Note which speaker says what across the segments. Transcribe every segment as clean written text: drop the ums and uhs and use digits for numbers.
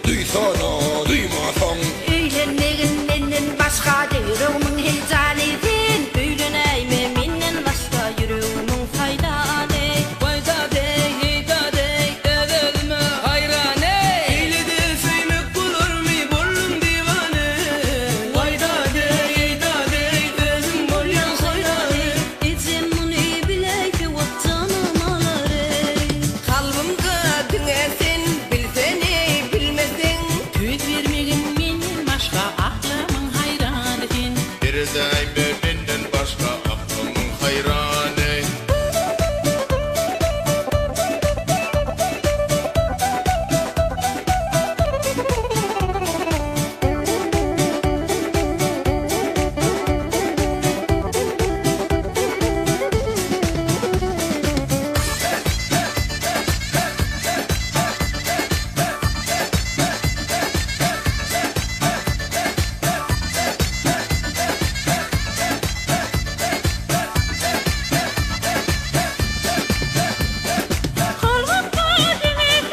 Speaker 1: Duýsana, duýmasaň.
Speaker 2: Öýlenmegin menden başga ýüregimiň heýjany sen.
Speaker 3: Öýlenäýme menden başga ýüregimiň haýrany.
Speaker 4: Waý-da-deý, heý-da-deý, öz-özüme haýran eý. Beýle-de söýmek bolarmy, boldum diwana. Waý-da-deý, heý-da-deý, özüm bolýan haýran.
Speaker 3: Ejem muny biläýse wah janym alar eý.
Speaker 5: Kalbymda diňe sen, bilsene, bilmeseň.
Speaker 6: Söz bermegin menden başga aklymyň haýrany sen.
Speaker 1: Seredäýme menden başga aklymyň haýrany.
Speaker 3: Kalbymda diňe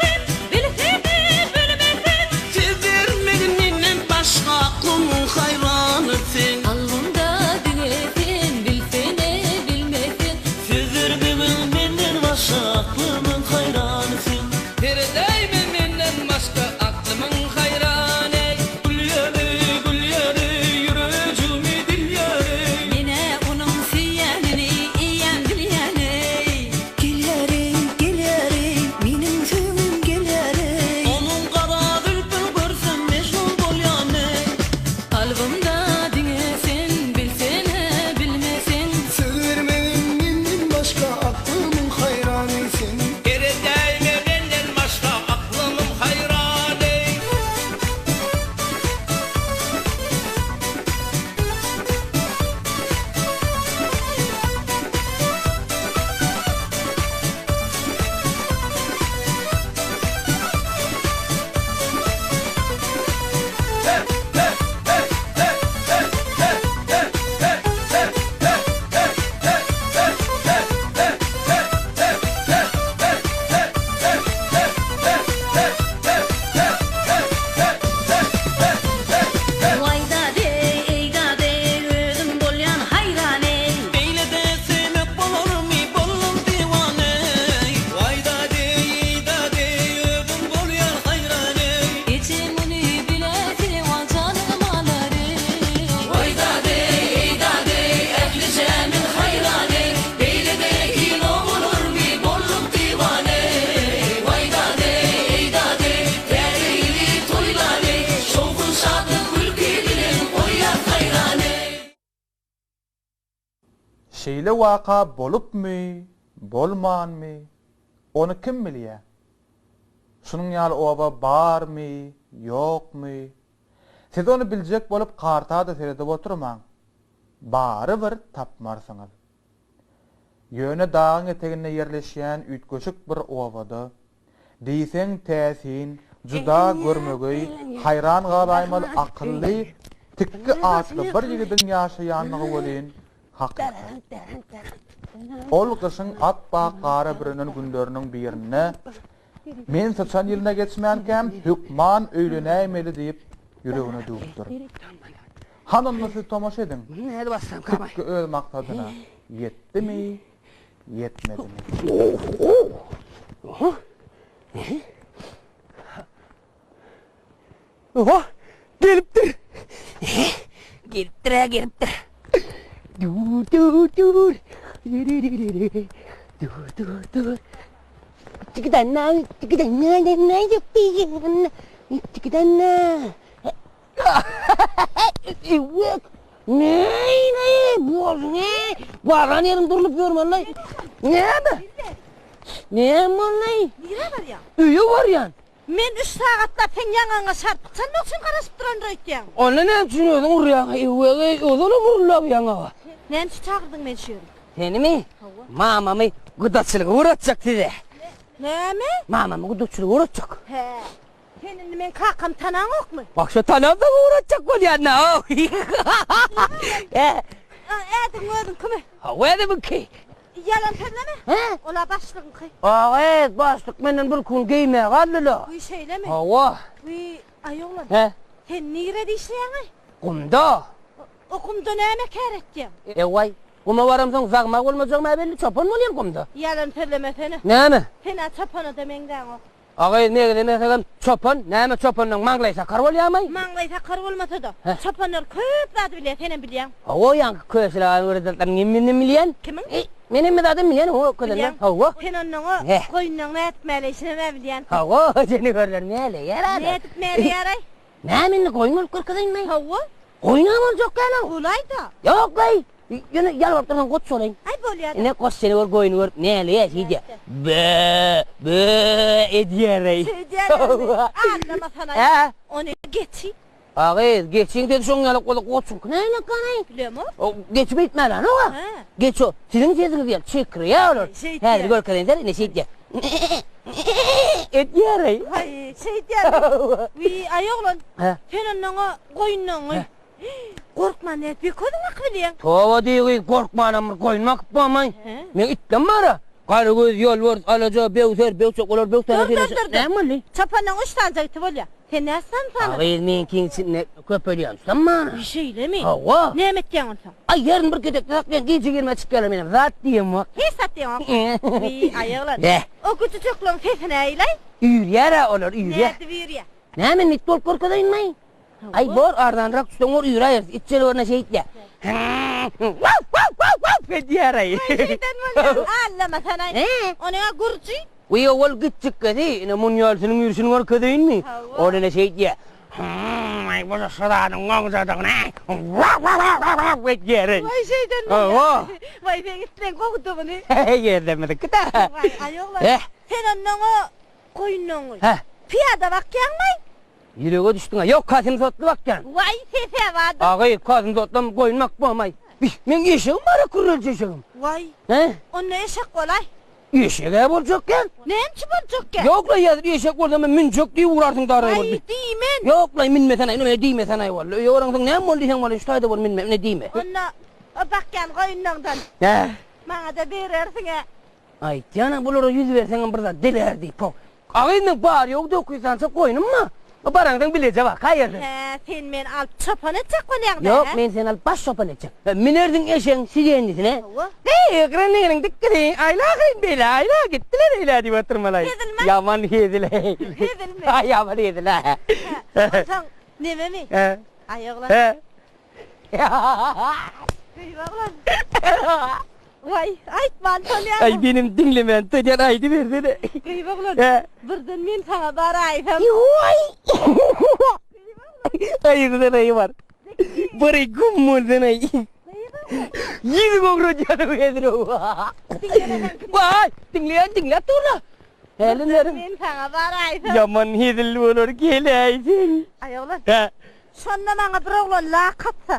Speaker 3: sen, bilsene, bilmeseň.
Speaker 4: Söz bermegin menden başga aklymyň haýrany sen.
Speaker 3: Kalbymda diňe sen, bilsene, bilmeseň.
Speaker 4: Söz bermegin menden başga aklymyň haýrany sen. Seredäýme menden başga aklymyň haýrany. Gül ýaly, gül ýaly, ýürejigimi dil ýaly.
Speaker 3: Men-ä onuň söýýänini eýýäm bilýän-eý.
Speaker 7: Gelýär-eý, gelýär-eý, meniň söýgim gelýär-eý.
Speaker 4: Onuň gara zülpün görsem mejnun bolýan-eý.
Speaker 3: Kalbymda diňe sen, bilsene, bilmeseň.
Speaker 8: Söz bermegin menden başga aklymyň haýrany sen.
Speaker 4: Seredäýme menden başga aklymyň haýrany.
Speaker 3: Waý-da-deý, eý-da-deý, özüm bolýan haýran-eý.
Speaker 4: Beýle-de söýmek bolarmy, boldum diwana-eý. Waý-da-deý, eý-da-deý, özüm bolýan haýran-eý.
Speaker 3: Ejem muny biläýse, wah, janym alar-eý.
Speaker 4: Waý-da-deý, eý-da-deý, ählijämiň haýran-eý. Beýle-de kino bolarmy, boldum diwana-eý. Waý-da-deý, eý-da-deý, täze ýyly toýlaly. Şowhun-şatlyk, gülki bilen goýýas haýran-eý.
Speaker 9: Şeýle waka bolupmy, bolmanmy, ony kim bilýä? Şunuň ýaly oba barmy, ýokmy? Siz ony biljek bolup karta-da seredip oturmaň. Barybir tapmarsyňyz. Ýöne dagyň eteginde ýerleşýän üýtgeşik bir obada, diýseň täsin, juda görmegeý, haýran galaýmaly akylly Tikgi atly bir ýigidiň ýaşaýanlygy welin hakykat. Ol gyşyň ap-ak gara bürenen günleriniň birinde, Men syçan ýylyna geçmänkäm hökman öýlenäýmeli diýip, ýüregine düwüpdir. Hany onda siz tomaşa ediň, Tikgi öz maksadyna ýetdimi, ýetmedimi?
Speaker 5: Oho, gelipdir. Gelipdir-ä, gelipdir. Dur, dur, dur. Dur, dur, dur. Çikidanna, çikidanna, danna, çikidanna, çikidanna. Eýwek! Neý, neý, boz, ne? Baran ýerim durlup ýörmeli. Näme? Näme boldy?
Speaker 2: Nirä barýaň?
Speaker 5: Öýe barýan.
Speaker 2: Men üç sagatlap seň ýaňagyňa şarpyk çalmak üçin garaşyp durandyr öýtýäň.
Speaker 5: Onda näme üçin özüň urýaň? Eýwek-eý, ozalam urulýar bu ýaňaga.
Speaker 2: Näme üçin çagyrdyň meni şu ýere?
Speaker 5: Senimi?
Speaker 2: Hawa.
Speaker 5: Mamamy gudaçylyga ugratjak size.
Speaker 2: Näme?
Speaker 5: Mamamy gudaçylyga ugratjak.
Speaker 2: Hä. Sen indi meň kakamy tanaňokmy?
Speaker 5: Bak şo tanamsoň ugratjak bolýan-da. Hä?
Speaker 2: Ädigiň özüňkimi?
Speaker 5: Hawa, özümiňki.
Speaker 2: Ýalan sözleme.
Speaker 5: Hä?
Speaker 2: Ol-a başlygyňky.
Speaker 5: A gyz, başlyk menden bir kun geýmäge aldy-la.
Speaker 2: Wiý, şeýlemi?
Speaker 5: Hawa.
Speaker 2: Wiý, aý oglan.
Speaker 5: Hä?
Speaker 2: Sen nirede işleýäň-aý?
Speaker 5: Gumda.
Speaker 2: O gumda näme kär etýäň?
Speaker 5: Ewaý, guma baramsoň zagma bolmajagym-a belli, çopan bolýan gumda.
Speaker 2: Ýalan sözlemesene.
Speaker 5: Näme?
Speaker 2: Sen-ä çopana-da meňzäňok.
Speaker 5: A gyz, meňzemesegem çopan, näme çopanlaň maňlaýy sakar bolýamy?
Speaker 2: Maňlaýy sakar bolmasa-da, çopanlar köp zady bilýär, senem bilýäň.
Speaker 5: Hawa, ýaňky köşüli agaň öwredentlerini menem bilýän.
Speaker 2: Kimiň?
Speaker 5: Men hemme zadam bilýän, o közenler.
Speaker 2: Bilýäň.
Speaker 5: Hawa.
Speaker 2: Sen onnoň-a goýunlaň nädip mäleýşinem-ä bilýänsiň.
Speaker 5: Hawa, seni görler mäleýär adam.
Speaker 2: Nädip mäleýär-aý?
Speaker 5: Näme indi goýun bolup görkezeýinmi?
Speaker 2: Hawa.
Speaker 5: Goýun-a boljak däl-ow.
Speaker 2: Bolaý-da.
Speaker 5: Ýok-laý. Ýöne ýalbaryp dursaň goç bolaýyn.
Speaker 2: Aý bolýa-da.
Speaker 5: Ine goç seni görüp goýuny görüp näleýär şeýdýär. Bö, bö edýär-eý.
Speaker 2: Şeýdýärlermi? Aldamasana.
Speaker 5: Hä?
Speaker 2: Ony geçi.
Speaker 5: A gyz, geçiň sözi şoň ýaly bolsa goçuňky näme ganaý?
Speaker 2: Bilemok.
Speaker 5: O geçi beýtmäläni-ow.
Speaker 2: Hä.
Speaker 5: Geç o, siziň sesiňiz ýaly çekirýär olar.
Speaker 2: Şeýdýär.
Speaker 5: Häzir görkezeýin seni, ine şeýdýär. Edýär-eý.
Speaker 2: Haý, şeýdýärmi? Wiý, aý oglan,
Speaker 5: Hä?
Speaker 2: sen onnoň-a goýunlaňy gorkman nädip bir közüň bakyp bilýäň?
Speaker 5: Toba diý gyz, gorkmanam bir goýun bakyp bolmaý.
Speaker 2: Hä?
Speaker 5: Meň itlem bar-a. Garagöz, ýolbars, alaja, bewser, bewçek, olar bewsere
Speaker 2: Dur, dur, dur, dur.
Speaker 5: Näme boldy?
Speaker 2: Çopanyň üç sanyja iti bolýar. Sen näçe sany
Speaker 5: A
Speaker 2: sanadyň?
Speaker 5: gyz, meňkiň içinde köpelýän tutam bar.
Speaker 2: Wiý, şeýlemi?
Speaker 5: Hawa.
Speaker 2: Näme etýäň onsoň?
Speaker 5: Aý, herini bir gezekde saklaýan, gije girmä çykýarlar menem zat diýemok.
Speaker 2: Hiç zat diýeňok. Wiý, aý oglan.
Speaker 5: Beh.
Speaker 2: O güjüjekleriň sesi nähili-aý?
Speaker 5: Üýrýär-ä olar, üýrýär.
Speaker 2: Nädip üýrýär?
Speaker 5: Näme, indi it bolup görkezeýinmi? Aý, bor, arzanrak düşseň bor, üýräýeris. It jelewerine şeýtýär. Wow-wow-wow-wow edýär-aý.
Speaker 2: Aý, şeýden bolýar. Allamasan-aý. Ony-a gürji.
Speaker 5: Wiý, ol gitjikgesi, ine, munýalsynyň ýürşüni görkezeýinmi?
Speaker 2: Hawa.
Speaker 5: Ol ine şeýdýär. Hym-aý, bu şuradyň goňjadygyny, wow-wow-wow-wow edýär-eý.
Speaker 2: Waý, şeýden bolýar.
Speaker 5: Hawa.
Speaker 2: Waý, seň itleň gowudygyny.
Speaker 5: Ýerlemiziki-dä.
Speaker 2: Waý, aý oglan.
Speaker 5: Eh.
Speaker 2: Sen onnoň-a goýunlaňy
Speaker 5: Hä.
Speaker 2: pyýada bakýaňmaý?
Speaker 5: Ýürege düşdüň-ä. Ýok, Kasym sotly bakýan.
Speaker 2: Waý, sese bardyr.
Speaker 5: A gyz, Kasym sotlam goýun bakmamaý. Bi, meň eşegim bar-a, kürrelje eşegim.
Speaker 2: Waý.
Speaker 5: Hä?
Speaker 2: Onda eşek bolaý.
Speaker 5: Eşeg-ä boljakýa.
Speaker 2: Näme üçin boljakýa?
Speaker 5: Ýok-la, ýazyr, eşek bolsa men münjek diýip urarsyň daraý bolup.
Speaker 2: Waý, diýmen.
Speaker 5: Ýok-la, münmesene, ine, diýmesene boldy. Öýe baraňsoň näme boldy diýseň boldy, şu taýda bol, münme, ine diýme.
Speaker 2: Onda o bakýan goýunlaňdan.
Speaker 5: Hä?
Speaker 2: Maňa-da berersiň-ä.
Speaker 5: Aýtýan-a, bulara ýüz berseňem bir zat deler diýip, ho. Agyznyň bary-ýogy 900 sança goýnum bar. O baraňsoň bileje bakaýersiň.
Speaker 2: Hä, sen meni alyp çopan etjek bolýaň-da, hä?
Speaker 5: Ýok, men seni alyp baş çopan etjek. Münersiň eşegiň sigenlisine.
Speaker 2: Hawa.
Speaker 5: Heý, gyran-egriniň dikgisi, aýla-hyn beýle, aýla, gitdiler eýle diýip oturmaly.
Speaker 2: Hezilmi?
Speaker 5: Ýaman hezil-eý.
Speaker 2: Hezilmi?
Speaker 5: Aý, ýaman hezil-ä.
Speaker 2: Hä, onsoň nememi?
Speaker 5: Hä.
Speaker 2: Aý, oglan.
Speaker 5: Hä.
Speaker 2: Gyz oglan. Waý, aýtman tanýaryn.
Speaker 5: Aý, menem diňlemän tanýan, aýdybersene.
Speaker 2: Gyz oglan,
Speaker 5: Hä.
Speaker 2: birden men saňa baraýsam.
Speaker 5: Waý! Aýyrsana-aý bar. Bary gum bolsun-aý. Ýüzüňi ogradýan hezir-ow. Waý, diňleýän diňläp dur-la. Häli
Speaker 2: Birden men saňa baraýsam.
Speaker 5: Ýaman hezil bolar, geläý sen.
Speaker 2: Aý oglan.
Speaker 5: Hä.
Speaker 2: Şonda maňa bir oglan lak atsa,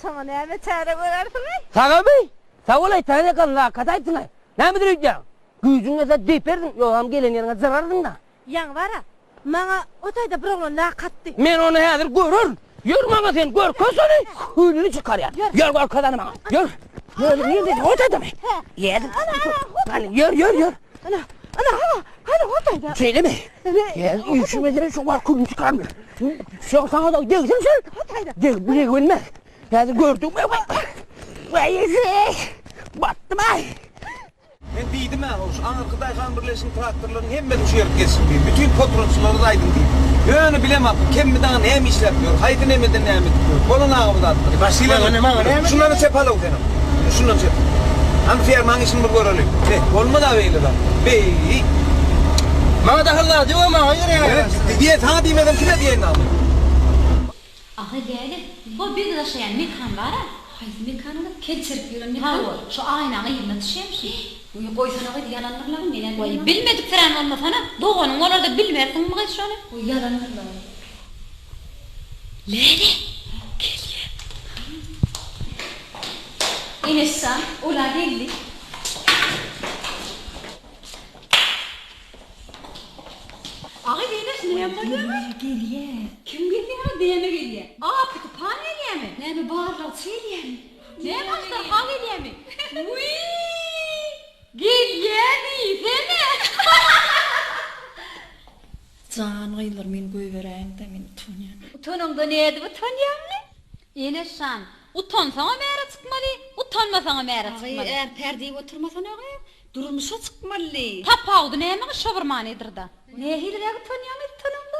Speaker 2: şoňa näme çäre görersiň-aý?
Speaker 5: Sagamy? Sag bol-aý, saňa ýakan lak ataýypsyň-aý. Nämedir öýdýäň? Güýjüň gelse depersiň, ýogsam gelen ýeriňe jyrarsyň-da.
Speaker 2: Ýaňy bar-a, maňa o taýda bir oglan lak atdy.
Speaker 5: Men ony häzir görerin. Ýör maňa sen, görkez ony! Hüýrüni çykarýan. Ýör, görkez ony maňa. Ýör. Ýör, nirde? O taýdamy? Ýer. Hany, ýör, ýör, ýör.
Speaker 2: Ana, ana, hana, hana o taýda.
Speaker 5: Şeýlemi? Ýer, üýşmesene şu wagt külüni çykarmy? Şo saňa da degsin sen. Deg, degilmez. Häzir gördüm. Waý, batdym aý.
Speaker 10: Men diýdim-ä, how, şu aňyrky daýhan birleşigiň traktorlarynyň hemmesini şu ýerik geçsin diýip. Bütin potratçylary-da aýdyň diýip. Ýöne bilemok, bu kemmi dagy näme işläp ýör, haýsy nemeden näme edip ýör. Bolan aga bu zatlar.
Speaker 8: Başlyk,
Speaker 10: Şundan çep al-ow senem. Şundan çep. Hany fermaň işini bir göreli. Be, bolmaz-a beýle zat. Beý.
Speaker 8: Maňa dahyl zat ýok, maňa gerek.
Speaker 10: Diýe, saňa diýmesem kime diýeýin dagy?
Speaker 3: Ahy däde, hol bir daşaýan mekan bar-a. Haýsy mekan ol? Kelçerip ýören mekan. Hawa, şu aýnaň yzyna düşýämişin. Wiý, goýsana gyz, ýalandyr-la, men-ä bilemok. Wiý, bilmediksirän bolmasana, doganyň bolar-da bilmersiňmi gyz şony? Wiý, ýalandyr-la. Läle, gelýä. Eneşjan, ol-a geldi. Agy Eneş näme bolýaňa? Gelýä. Kim gelýä? Näme gelýä? Apy tupan gelýämi? Näme barlagçy gelýämi? Näme aždarha gelýämi? Wiý! Gelýä diýsene.
Speaker 11: Jan gyzlar meni goýberäýiňdä men utanýan.
Speaker 3: Utanaňda nädip utanýaňly? Eneşjan, utansaňam äre çykmaly, utanmasaňam äre çykmaly.
Speaker 12: Agy är-pär diýip oturmasana gyz, durmuşa çykmaly.
Speaker 3: Tapawudy näme gyz şo bir manydyr-da. Nähiliräk utanýaň gyz utanaňda?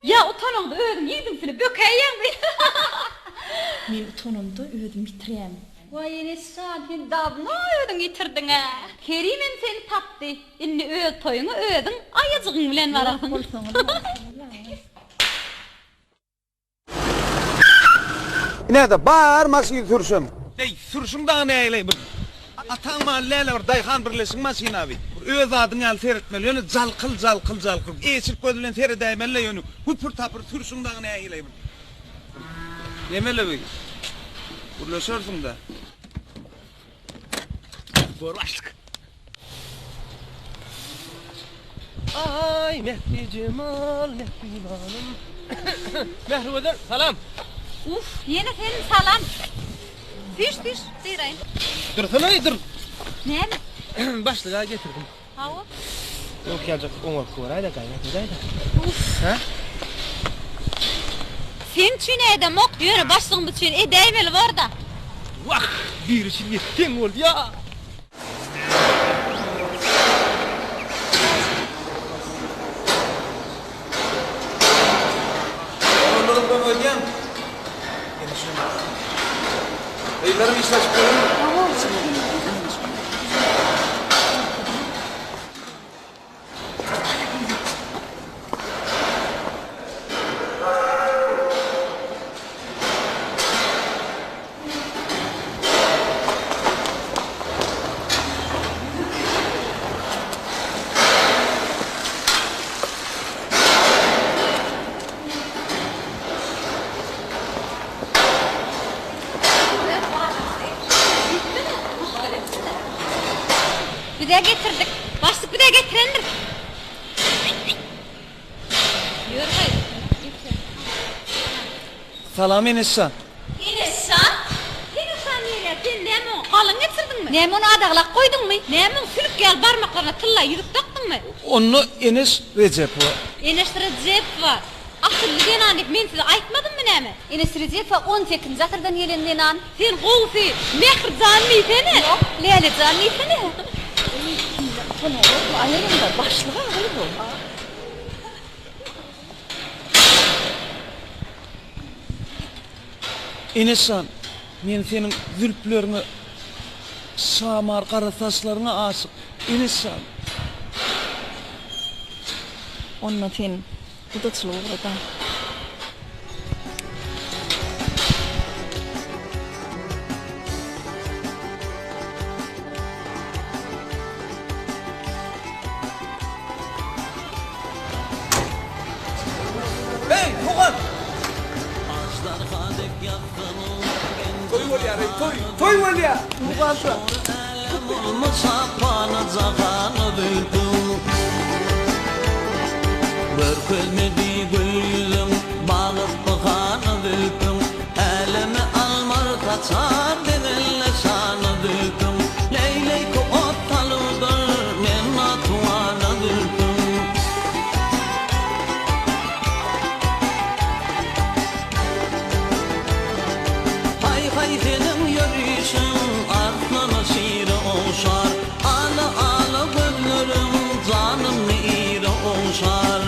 Speaker 3: Ýa utanaňda özüň ýigdiňsini bökäýýäňmi?
Speaker 11: Men utanamda özümi ýitirýän.
Speaker 3: Waý Eneşjan sen dawno özüňi ýitirdiň-ä. Kerimem seni tapdy. Indi öz toýuňa özüň aýajygyň bilen bararsyň.
Speaker 10: Ine-de bar maşyn sürşüm. Eý, sürşüň dagy nägile bir ataň maly däl-ä bir daýhan birleşigiň maşyny abi. Bir öz zadyň ýaly seretmeli ýöne jalkyl jalkyl jalkyl eşik göz bilen seredäýmeli-le ýöne güpür-tapyr sürşüň dagy nägile bir. Nemele bi? Gürleşersiň-dä.
Speaker 4: Gör başlyk. Aý Mähri Jemal mähribanym. Mährigözel salam.
Speaker 3: Uff ýene sen salam. Süýş süýş gyraýyn.
Speaker 4: Dursana dur.
Speaker 3: Näme?
Speaker 4: Başlyga getirdim.
Speaker 3: Hawa.
Speaker 4: Ýok ýaljak oňalyk göräýdä gaýrat edäýdä.
Speaker 3: Uff.
Speaker 4: Hä?
Speaker 3: Seň üçin edemok, ýöne başlygymyz üçin edäýmeli borda.
Speaker 4: Wah, biri üçin etseň bolýa.
Speaker 10: Oglanlaram kömek edýäňmi? Gyzlaram işleşip görüň.
Speaker 3: Bize getirdik. Başlyk bize getirendir. Ýör haý.
Speaker 10: Salam Eneşjan.
Speaker 3: Eneşjan? Eneşjan diýilýär. Sen näme oňa galyň geçirdiňmi? Näme ony adaglap goýduňmy? Näme oň sülük ýaly barmaklaryna tylla ýüzük dakdyňmy?
Speaker 10: Onda Eneş Rejepowa.
Speaker 3: Eneş Rejepowa. Asylly zenan diýip men size aýtmadymmy näme?
Speaker 12: Eneş Rejepowa on sekizinji asyrdan gelen zenan.
Speaker 3: Sen gowusy Mährijan diýsene.
Speaker 12: Ýok, Lälejan diýsene.
Speaker 11: Eý, kimden utanaňokmy, aýryň-da, başlyk-a gyz bu.
Speaker 10: Eneşjan, men seniň zülpleriňe, şamar gara saçlaryňa aşyk, Eneşjan.
Speaker 11: Onda sen gudaçylyk ugrada.
Speaker 10: Heý, Tugan! Toý bolýar, eý, toý! Toý bolýar! Tugan!
Speaker 4: Görkezmedi gül ýüzüň, bagyp-pyhana zülpüň, Älemi almar saçar deňelle şana zülpüň, Leýleýki ot salypdyr men natuwana zülpüň. Haý-haý seniň ýörişiň arslana şire ogşar, Ala-ala gözleriň janymy ire ogşar.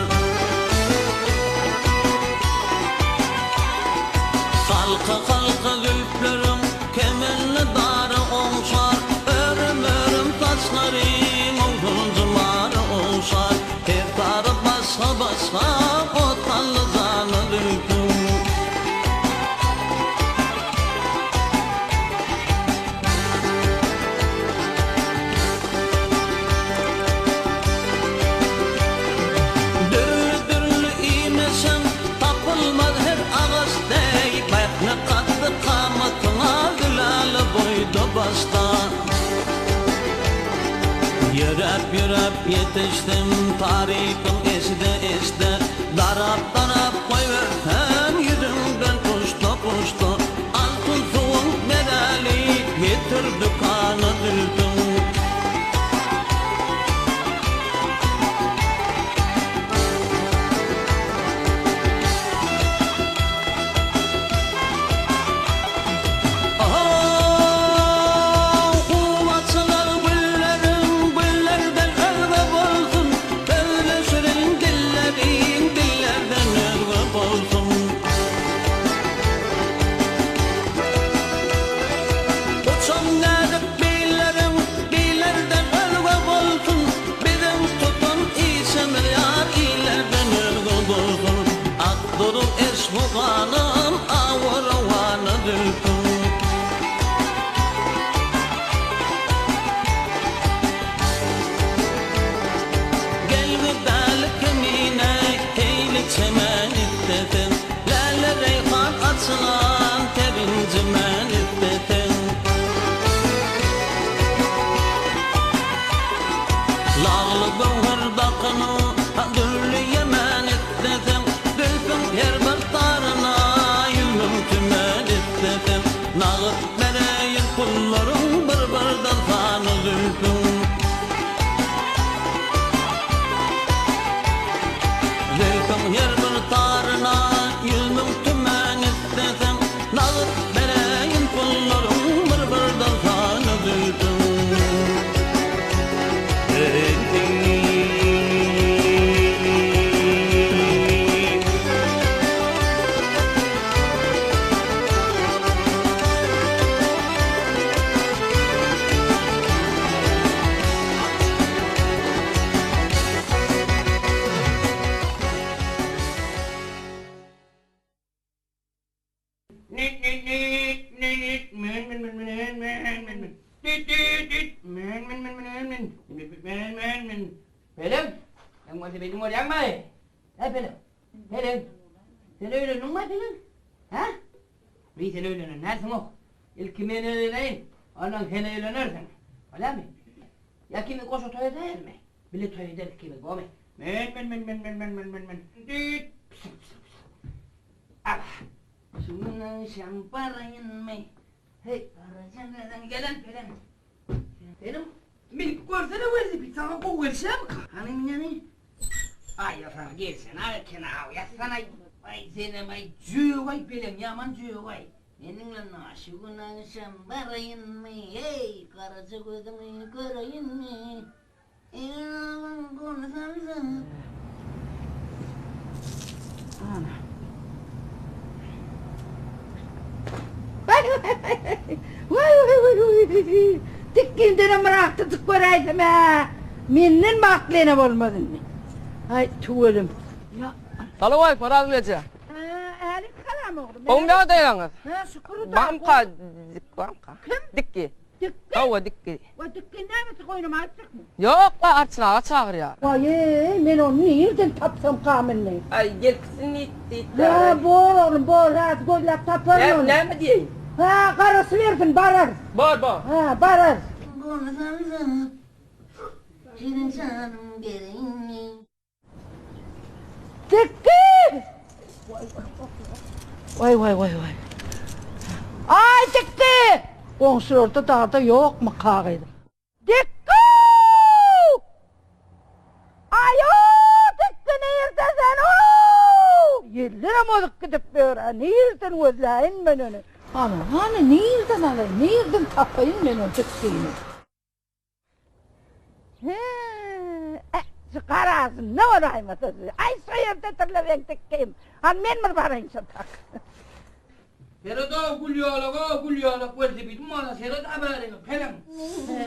Speaker 4: Halka-halka zülpleriň kemenli dara ogşar, Örüm-örüm saçlaryň owsunjy mara ogşar, Her sary başga-başga otally jana zülpüň. Dürli-dürli iýmeşem tapylmaz her agaç deý, Mähne kaddy-kamatyňa gülala boýda-başda. Ýöräp-ýöräp ýetişdim tarypyň eşide-eşide, Darap-darap goýbersem ýüzüňden puşta-puşta, Altyn suwuň beräli, getir dükana zülpüň. Nuru eşk-u galam awy-rowana zülpüň. Gelgi däli kemine heýli çemen isleseň, Läle reýhan açylan tebinjimen isleseň. Lagly göwher dakynyp, dürli ýemen isleseň, Zülpüň her bir taryna ýüzüň tümen isleseň, Nagt bereýin pullaryň bir-birden sany zülpüň. Zülpüň her bir taryna 100.000 tümen isleseň, Nagt bereýin pullaryň bir-birden sany zülpüň.
Speaker 5: Peleň, sen bolsa beýdip bolýaňmy? Äý Peleň, Peleň, sen öýlendiňmi Peleň? Hä? Wiý sen öýlenen dälsiň-ow. Ilki men öýleneýin, ondan sen öýlenersiň. Bolýarmy? Ýa ikimiz goşa toý edäýelimi? Bile toý ederis ikimiz, bormy? Men men men men men men men men men Düýt pysr pysr pysr. Aba. Şu gün agşam baraýynmy? Heý, garaja gelen peleň. Seniň Münüp görsene welosiped saňa gowy gelişýärmika? Hany müneni? Aý ýasana gelsene eken-aw ýatsana aý senem aý jög-aý peleň ýaman jög-aý. Meniň bilen şu gün agşam baraýynmy eý garaja gözüňi göreýinmi eý gol salsaň.
Speaker 2: Ana. Waý waý waý waý. Dikgindenem bir agtyjyk göräýsem-ä, menden bagtly ene bolmaz indi. Aý, tüwelem.
Speaker 13: Salowmaleýkim Orazgül eje.
Speaker 2: Älik salam oglum.
Speaker 13: Gowymy ýagdaýlaryňyz?
Speaker 2: Hä, şükür Hudaýa.
Speaker 13: Bamka, bamka.
Speaker 2: Kim?
Speaker 13: Dikgi.
Speaker 2: Dikgi?
Speaker 13: Hawa, dikgi.
Speaker 2: Waý, dikgi nämesi goýnuma aýtjakmy?
Speaker 13: Ýok-la, Arçyn aga çagyrýar.
Speaker 2: Waý-eý, men ony nirden tapsamkam indi?
Speaker 13: Aý, gelipsin diýip-diýip.
Speaker 2: Hä, bor oglum, bor, häzir gözläp taparyn ony.
Speaker 13: Näme diýeýin?
Speaker 2: Hä, garaşybersin, bararys.
Speaker 13: Bor, bor.
Speaker 2: Hä, bararys.
Speaker 7: Bolsamda şirin janym bereýinmi?
Speaker 2: Dikgi! Waý waý waý waý. Aý dikgi! Goňşularda dagda ýokmy kagyz? Dikgi! Aýo dikgi nirde sen ow! Ýellerem ozup gidip ýör-ä, nirden gözläýin men ony? Hany, hany nirden alaýyn, nirden tapaýyn men o dikgini? Hä, şu garasynda bolaýmasa. Aý, şu ýerdedirle meň dikgim. Hany men bir baraýyn şo tak.
Speaker 5: Seret-ow, gül ýalak-ow, gül ýalak welosipediň bar-a, seret-ä bäriňe, peleň.
Speaker 2: Hä,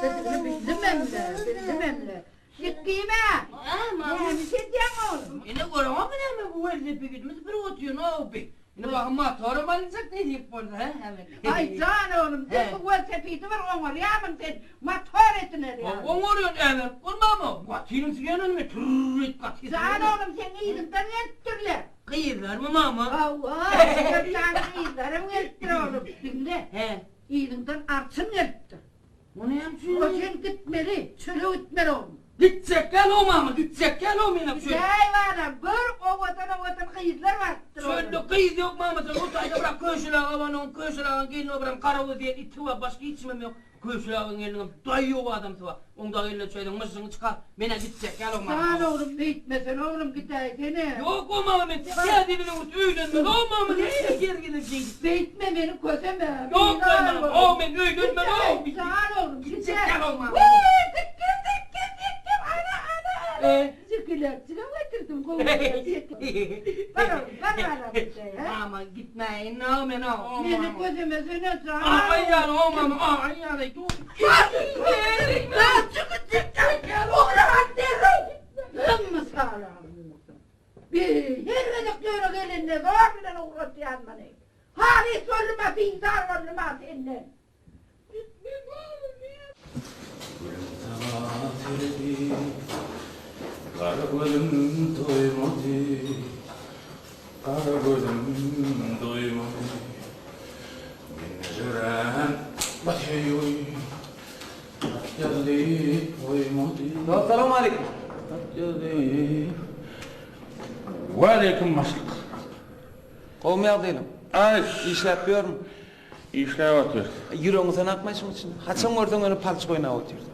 Speaker 2: bärdedigini bildimem-le, bildimem-le. Dikgim-ä! Näme iş edýäň oglum?
Speaker 5: Ine göreňokmy näme bu welosipedimiz bir otyryn-ow bi. Indi bahym motoram alynjak nesip bolsa, hä, häzir.
Speaker 2: Aý, jan oglum, sen bu welosipedi bir oňarýarmyň sen, motor etiner ýaly.
Speaker 5: Oňarýan, äberip bolmamy? Gatynyň süýenenmi, türr edip gaty.
Speaker 2: Jan oglum, seň yzyňdan gelipdirler.
Speaker 5: Gyzlarmy, mama?
Speaker 2: Hawa, bir sany gyzlaram gelipdir oglum. Diňle, yzyňdan arçyn gelipdir.
Speaker 5: O näme üçin?
Speaker 2: O sen gitmeli, çöle gitmeli oglum.
Speaker 5: Gitjek däl-ow mama, gitjek däl-ow menem çöle.
Speaker 2: Gidäý balam, gör owadan-owadan gyzlar barypdyr oglum.
Speaker 5: Çölde gyz ýok mama, sen o taýda biram Köşül aga bar, onuň Köşül agaň gelni bar, biram Garagöz diýen iti bar, başga hiç kimem ýok. Köşül agaň gelniniňem daýy ýok adamsy bar. Oň dagy eline düşäýseň myžžygyňy çykar. Men-ä gitjek däl-ow mama.
Speaker 2: Jan oglum, beýtmesene oglum, gidäýsene.
Speaker 5: Ýok-ow mama, men täze ýylyň öňüsi öýlenmeli-ow mama, nähili ýer geler şeýdip.
Speaker 2: Beýtme meni köseme.
Speaker 5: Ýok mama, ow men öýlenmeli-ow.
Speaker 2: Jan oglum,
Speaker 5: gitjek däl-ow mama.
Speaker 2: Wiý, dikgim, dikgim, dikgim, ana, ana, ana. Jigilerjigem getirdim, gowy. Bar oglum, bar balam gidäý, hä?
Speaker 5: Mama, gitmäýin-ow men-ow.
Speaker 2: Meni kösemesene, jan.
Speaker 5: Aý ýaly, ow mama, aý ýaly.
Speaker 2: Bi, her gezek ýöne gelende zor bilen ugratýan muny. Halys boldum-a, bizar boldum-a senden.
Speaker 4: Gülüm saňa seredip, gara gözüm doýmady, Gara gözüm doýmady. Mende dörän bu söýgi hat ýazdy goýmady.
Speaker 10: Dost salowmaleýkim.
Speaker 4: Hat ýazdy. Waleýkim başlyk.
Speaker 10: Gowumy ýagdaýlaň?
Speaker 4: Aý.
Speaker 10: Işläp ýörmi?
Speaker 4: Işläp otyrys.
Speaker 10: Ýüregiňi sen akmaý şuň içinde. Haçan görseň ýöne palçyk oýnap otyrsyň.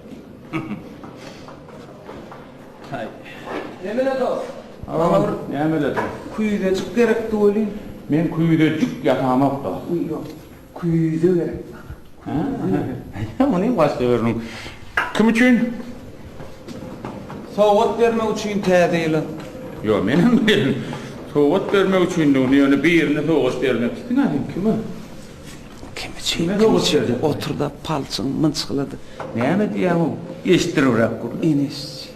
Speaker 4: Haý.
Speaker 10: Nemele dost? Maňa bir
Speaker 4: Nämele dost?
Speaker 10: Küýzejik gerekdi welin.
Speaker 4: Men küýzejik ýasamok dost.
Speaker 10: Ýok. Küýze gerek maňa.
Speaker 4: Hä, muny başga biriniň. Kim üçin?
Speaker 10: Sowgat bermek üçin täze ýyla.
Speaker 4: Ýok, menem bilerin. Sowgat bermek üçindigini, ýöne birine sowgat bermekçisiň-ä sen, kime?
Speaker 10: Kim üçin, kim üçin? Otur-da, palçygyň mynçgylady.
Speaker 4: Näme diýýäň-ow? Eşitdiribräk gürle.
Speaker 10: Eneş üçin.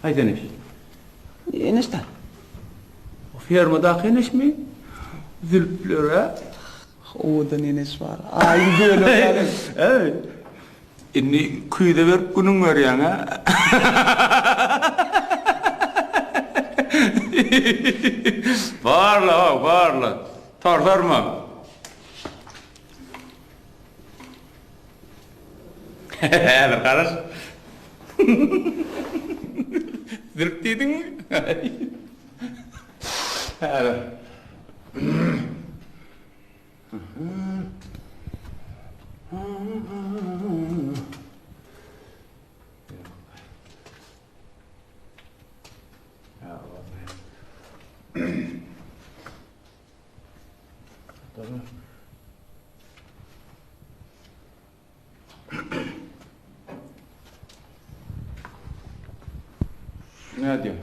Speaker 4: Haýsy Eneş?
Speaker 10: Eneş-dä.
Speaker 4: O fermadaky Eneşmi? Zülpler-ä?
Speaker 10: Owadan eneş bar. Aýyň bölegi ýaly.
Speaker 4: Äý. Indi küýze berip günüň görýäň-ä. Barla-how, barla. Torsarma. Häzir garaş. Zülp diýdiňmi? Häzir. Nädýär?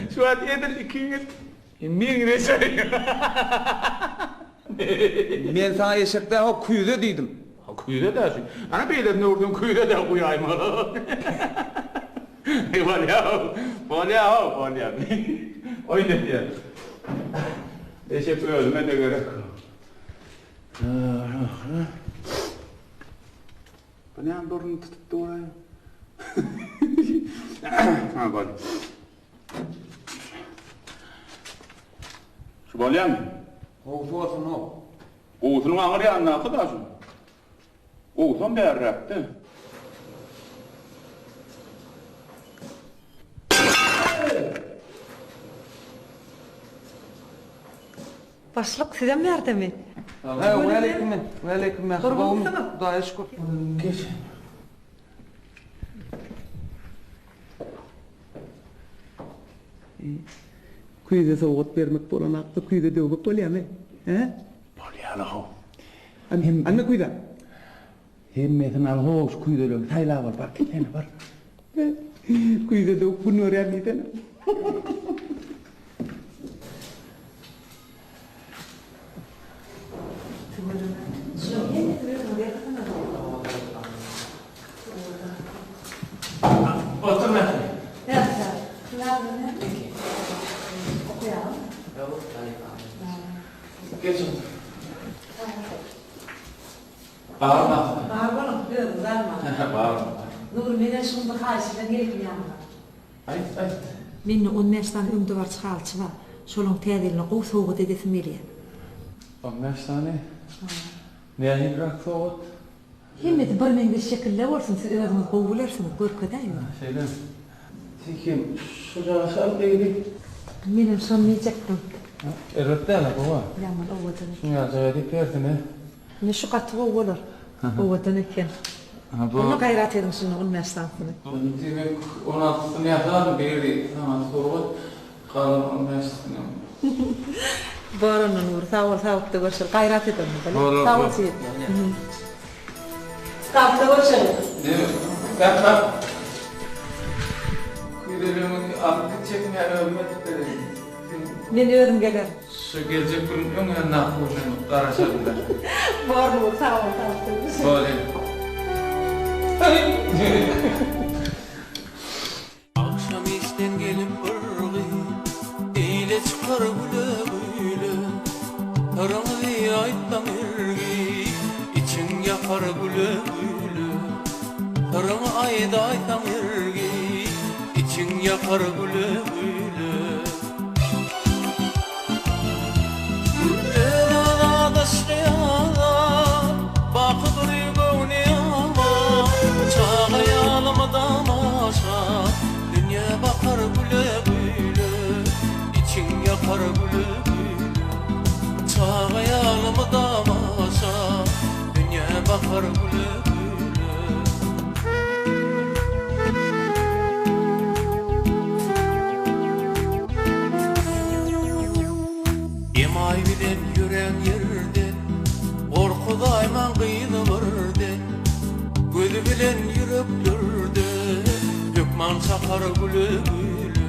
Speaker 4: Şu wagt edil ikiňiz meňzeş.
Speaker 10: Men saňa eşek däl, ho, küýze diýdim.
Speaker 4: Küýze däl şu. Ana beýlesini öwürseň küýze-de guýaýmaly. Bolýa-ow, bolýa-ow, bolýa. Oýun edýän. Eşek özüme-de gerek. Bu näme burnuny tutup dur-aý? Ha, boldy. Şu bolýamy?
Speaker 10: Gowusy bolsun-ow.
Speaker 4: Gowusynyň aňyr ýanyndaky-da şu. Gowusam bärräkde.
Speaker 11: Başlyk sizem bärdemi?
Speaker 10: Hä, waleýkim, waleýkim mähri gowumy? Hudaýa şükür.
Speaker 4: Geç.
Speaker 10: Küýze sowgat bermek bolanakda küýze döwmek bolýamy? Hä?
Speaker 4: Bolýaly-how.
Speaker 10: Alma küýzäň.
Speaker 4: Hemmesini al how şu küýzeleri saýlap al bar gitsene bar.
Speaker 10: Küýze döwüp gün görýän diýsene.
Speaker 4: Otur Mähri. Geç otur. Bar Mähri.
Speaker 11: Bar boluň, özüňiz almaň.
Speaker 4: Bar.
Speaker 11: Nury, menem şuň bir haýyşy bilen geldim ýanyňa.
Speaker 4: Aýt, aýt.
Speaker 11: Mende on bäş sany öňdebaryjy halyçy bar. Şolaň täze ýylyna gowy sowgat edesim gelýär.
Speaker 4: On bäş sany? Nähiliräk sowgat?
Speaker 11: Hemmesi birmeňzeş şekilde bolsun, siz özüňiz gowy bilersiňiz, görkezäýiň.
Speaker 4: Şeýlemi? Sen şujagaşy al diýdi.
Speaker 11: Menem şony diýjekdim.
Speaker 4: Erbet däl-ä, gowy.
Speaker 11: Ýaman owadan eken.
Speaker 4: Şuny ýaljak edip hersine.
Speaker 11: Ine şu gaty gowy bolar. Owadan eken. Onda gaýrat ediň şunda on bäş sanysyny.
Speaker 4: Diýmek, on altysyny ýasaryn, biri saňa sowgat, galan on bäşisinem.
Speaker 11: Bor onda Nury, sag bol, saglykda görşeli. Gaýrat et onda, bolýa. Sag bol Seýit. Saglykda görşeli.
Speaker 4: Bäh-bäh. Küýzeligiňi alyp gitjekmi ýa özüm edip bereýinmi?
Speaker 11: Men özüm gelerin.
Speaker 4: Şu geljek gün öň ýanyndaky günden garaşaryn-da.
Speaker 11: Bor Nury, sag bol, saglykda görşeli.
Speaker 4: Bolýa. Agşam işden gelip bir gyz Eýle çykar güle-güle Syryňyzy aýtsaň hergiz Içiň ýakar güle-güle Syryňy aýdaýsaň hergiz Içiň ýakar güle-güle. Emaý bilen ýörän ýerde Gorkuzaýmaň gyzy birde Gözi bilen ýüreklerde Hökman çakar güle-güle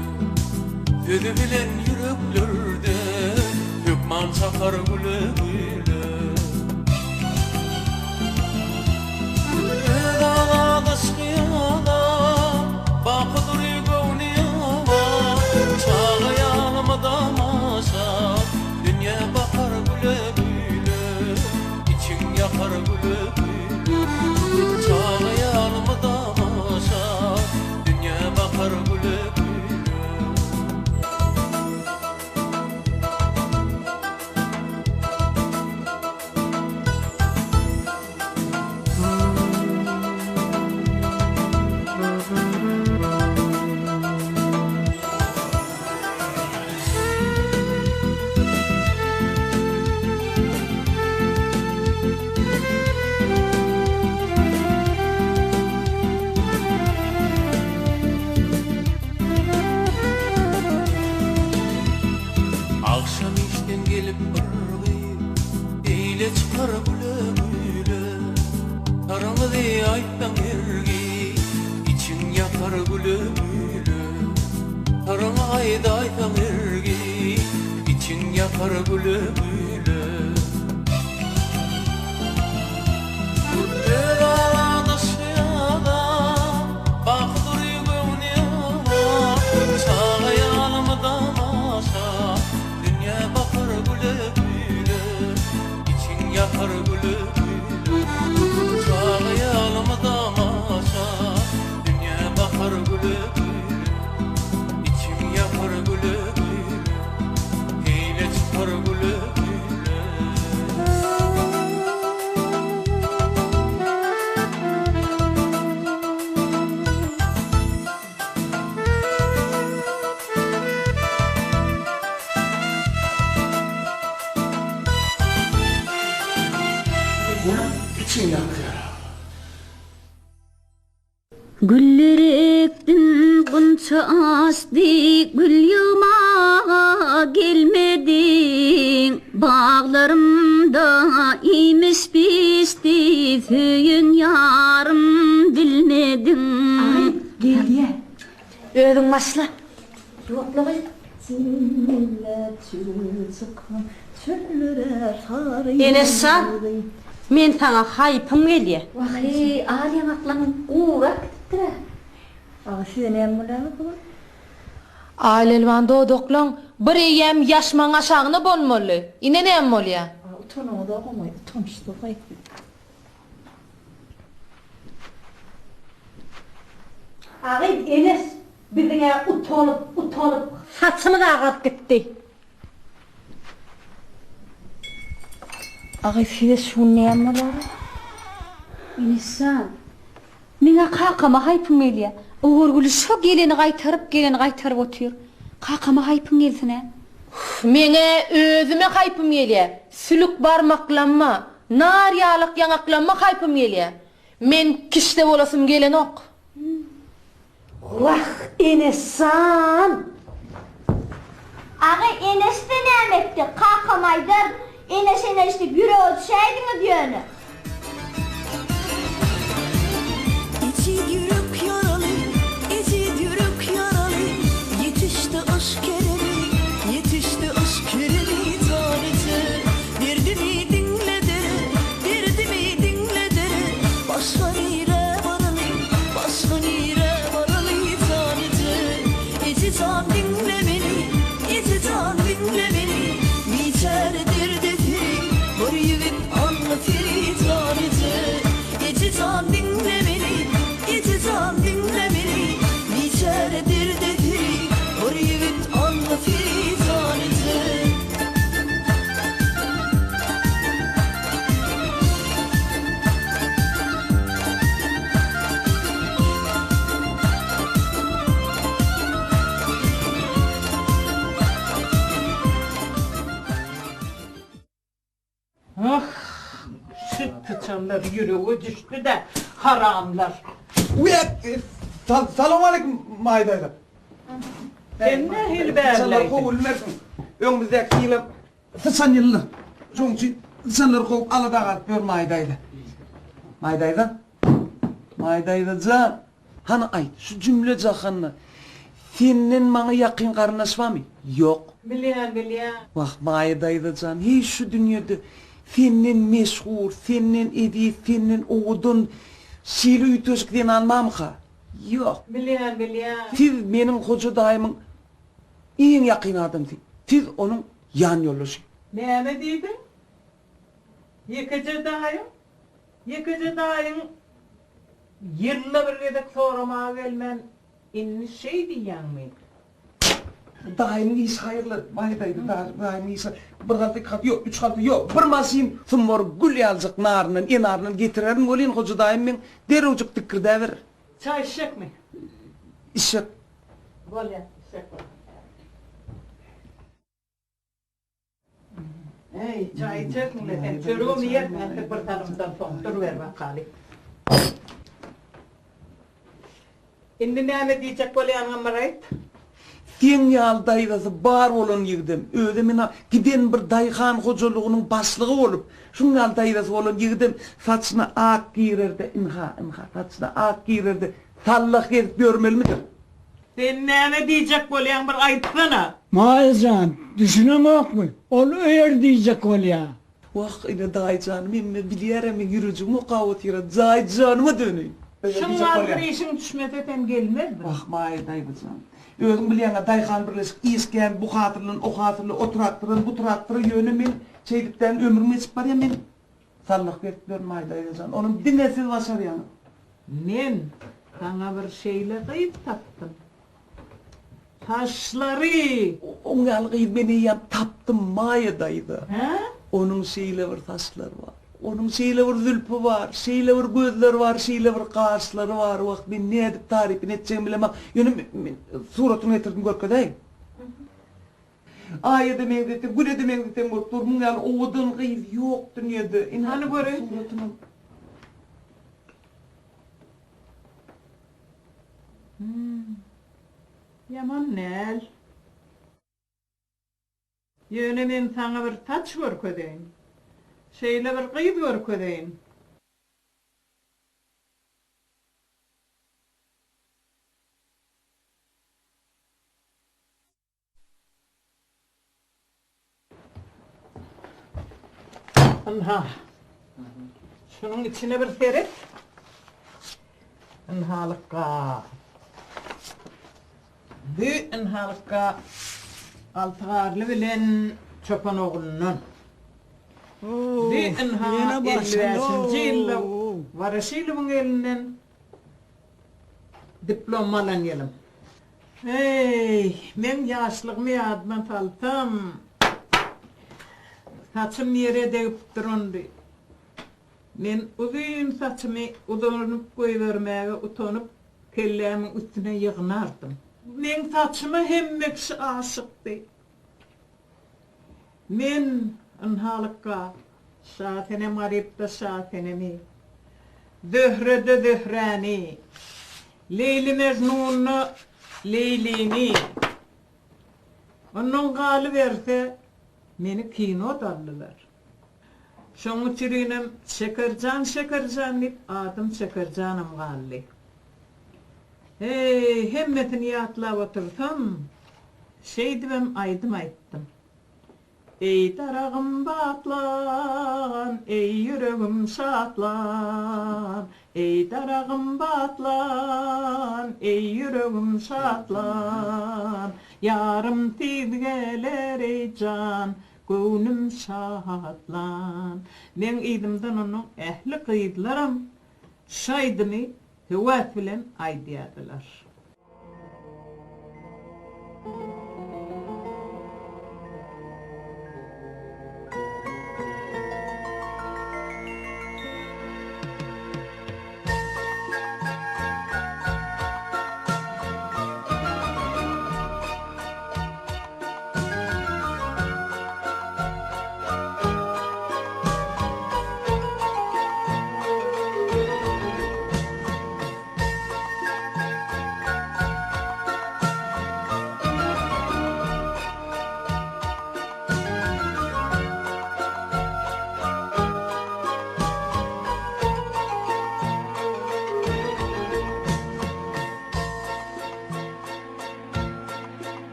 Speaker 4: Sözi bilen ýüreklerde Hökman çakar güle-güle Öz azat yşky ýalam, Baky dury göwni ýalam, Çaga ýaly mydama şat, Dünýä bakar güle-güle, Içiň ýakar güle-güle. Çaga ýaly mydama şat, Dünýä bakar güle-güle. Agşam işden gelip bir gyz Eýle çykar güle-güle, Syryňyzy aýtsaň hergiz, Içiň ýakar güle-güle. Syryňy aýdaýsaň hergiz, Içiň ýakar güle-güle. Öz aradaşy adam, Baky dury göwni ýalan, Çaga ýaly mydama şa, Dünýä bakar güle-güle, Içiň ýakar güle-güle. Çaga ýaly mydama şat, Dünýä bakar güle-güle, Içiň ýakar güle-güle. Heýle çykar güle-güle.
Speaker 8: Içiň ýakýar.
Speaker 3: Güller ekdim, gunça açdy, gül ýygmaga gelmediň. Baglarymda iýmiş bişdi, söýen ýarym bilmediň.
Speaker 12: Aý, gelýä. Özüň başla. Ýokla gyz. Eneşjan, men saňa haýpym gelýä.
Speaker 3: Wah-eý, al ýaňaklaň gurak gidipdir-ä.
Speaker 2: Aga size näme bolýar bu gün?
Speaker 14: Aýlelwan dodaklaň bir eýýäm ýaşmagyň aşagyna bolmaly. Ine näme bolýa.
Speaker 2: Aga utanaňyzok-omaý, utançsyz-aý siz.
Speaker 12: A gyz Eneş biziň-ä utanyp, utanyp saçymyz agaryp gitdi.
Speaker 2: A gyz size şu gün näme bolýar-a?
Speaker 3: Eneş jan, meň-ä kakama haýpym gelýä. Ogurgüli şo geleni gaýtaryp, geleni gaýtaryp otyr. Kakama haýpyň gelsin-ä.
Speaker 14: Meň-ä özüme haýpym gelýä. Sülük barmaklamma, nar ýalak ýaňaklamma haýpym gelýä. Men kişde bolasym gelenok.
Speaker 12: Wah, Eneşjan!
Speaker 15: Aga, Eneş-de näme etdi? Kakam aýdar, Eneş-eneş diýip ýürege düşäýdiňiz ýöne.
Speaker 4: Ejiz ýürek ýaraly, ejiz ýürek ýaraly, Ýetişdi yşk keremi, ýetişdi yşk keremi, Jan eje, derdimi diňle dere, derdimi diňle dere, Başga nirä baraly?
Speaker 2: Haramlar ýürege düşdi-dä, haramlar.
Speaker 10: Wek! Salowmaleýkim, Maýa daýza.
Speaker 2: Sen nähili bärleýdiň?
Speaker 10: Syçanlary kowup bilmersiň. Öňümizdäki ýylam syçan ýylydyr. Şonuň üçin syçanlary kowup alada galyp ýör Maýa daýza. Maýa daýza? Maýa daýza jan! Hany aýt, şu jümle jahanda senden maňa ýakyn garyndaş barmy? Ýok.
Speaker 2: Bilýän, bilýän.
Speaker 10: Wah, Maýa daýza jan, heý şu dünýede senden meşhur, senden eziz, senden owadan şeýle üýtgeşik zenan barmyka? Ýok.
Speaker 2: Bilýän, bilýän.
Speaker 10: Siz meniň Hoja daýymyň iň ýakyn adamsy. Siz onuň ýan ýoldaşy.
Speaker 2: Näme diýdiň? Ýekeje daýyň? Ýekeje daýyň ýylda bir gezek soramaga gelmän, indi şeý diýýäňmi?
Speaker 10: Daýymyň işi haýyrly, baý daýza, daýymyň işi bir halta, iki halta, ýok, üç halta, ýok, bir maşyn sumbar gül ýalyjak naryndan, enaryndan getirerin welin, Hoja daýym meň derrewjik dikgirdäberer.
Speaker 2: Çaý içjekmi?
Speaker 10: Içjek.
Speaker 2: Bolýar, içjek bolsaň. Eý, çaý içersiň-le sen, çöregem iýersiň entek bir salymdan soň, duruber bakaly. Indi näme diýjek bolýanyňam bir aýt.
Speaker 10: Seň ýaly daýzasy bar bolan ýigidem, özem ina giden bir daýhan hojalygynyň başlygy bolup, şuň ýaly daýzasy bolan ýigidem saçyna ak girerde, ynha, ynha, saçyna ak girerde sallah gezip ýörmelimidir?
Speaker 2: Sen näme diýjek bolýaň bir aýtsana.
Speaker 16: Maýa jan, düşüneňokmy? Ol öýer diýjek bolýa.
Speaker 10: Wah, ine daýy jan, men-de bilýärem, meň ýürejigim okap otyr-a, jaý janyma döneýin.
Speaker 2: Şuň ýaly bir işiň düşmese sen gelmezdiň.
Speaker 10: Wah, Maýa daýza jan. Özüň bilýäň-ä, daýhan birleşik işgän bu hasyldan o hasyla, o traktordan bu traktora, ýöne men şeýdipdän ömrüm geçip barýa, men Sallah berip ýörün Maýda ejejan. Onam diňe siz başarýaňyz.
Speaker 2: Men saňa bir şeýle gyz tapdym. Saçlary!
Speaker 10: Oň ýaly gyz men eýýäm tapdym Maýa daýza.
Speaker 2: Hä?
Speaker 10: Onuň şeýle bir saçlary bar. Onuň şeýle bir zülpi bar, şeýle bir gözleri bar, şeýle bir gaşlary bar. Wah, men nädip tarypyny etjegimi bilemok. Ýöne men suratyny getirdim görkezäýin. Aýa-da meňzetseň, güle-de meňzetseň bolup dur. Muň ýaly owadan gyz ýok dünýede. Ine,
Speaker 2: Hany göreýin.
Speaker 10: suratyny.
Speaker 2: Hum. Ýaman däl. Ýöne men saňa bir saç görkezeýin. Şeýle bir gyz görkezeýin. Ynha. Şunuň içine bir seret. Ynhalykga. Bu ynhalykga Alty Garly bilen Çopan oglundan. Bu ynha 55-nji ýylda Woroşilowyň elinden diplom alan ýylym. Eý, meň ýaşlygymy ýadyma salsam, saçym ýere degip durandy. Men uzyn saçymy uzanyp goýbermäge utanyp, kellämiň üstüne ýygnardym. Meň saçyma hemme kişi aşykdy. Men, ynhalykga, Şasenem Garypda Şasenemi, Zöhrede Zöhräni, Leýli-Mejnunda Leýlini, ondan galyberse, meni kino-da aldylar. Şoň üçinem Şekerjan, Şekerjan diýip adym Şekerjanam galdy. Heý, hemmesini ýatlap otursam, şeýdibem aýdym aýtdym. Eý, daragym batlan, eý, ýüregim şatlan, Eý, daragym batlan, eý, ýüregim şatlan, Ýarym tiz geler, eý, jan, göwnüm şatlan. Meň yzymdan onuň ähli gyzlaram şu aýdymy höwes bilen aýdýardylar.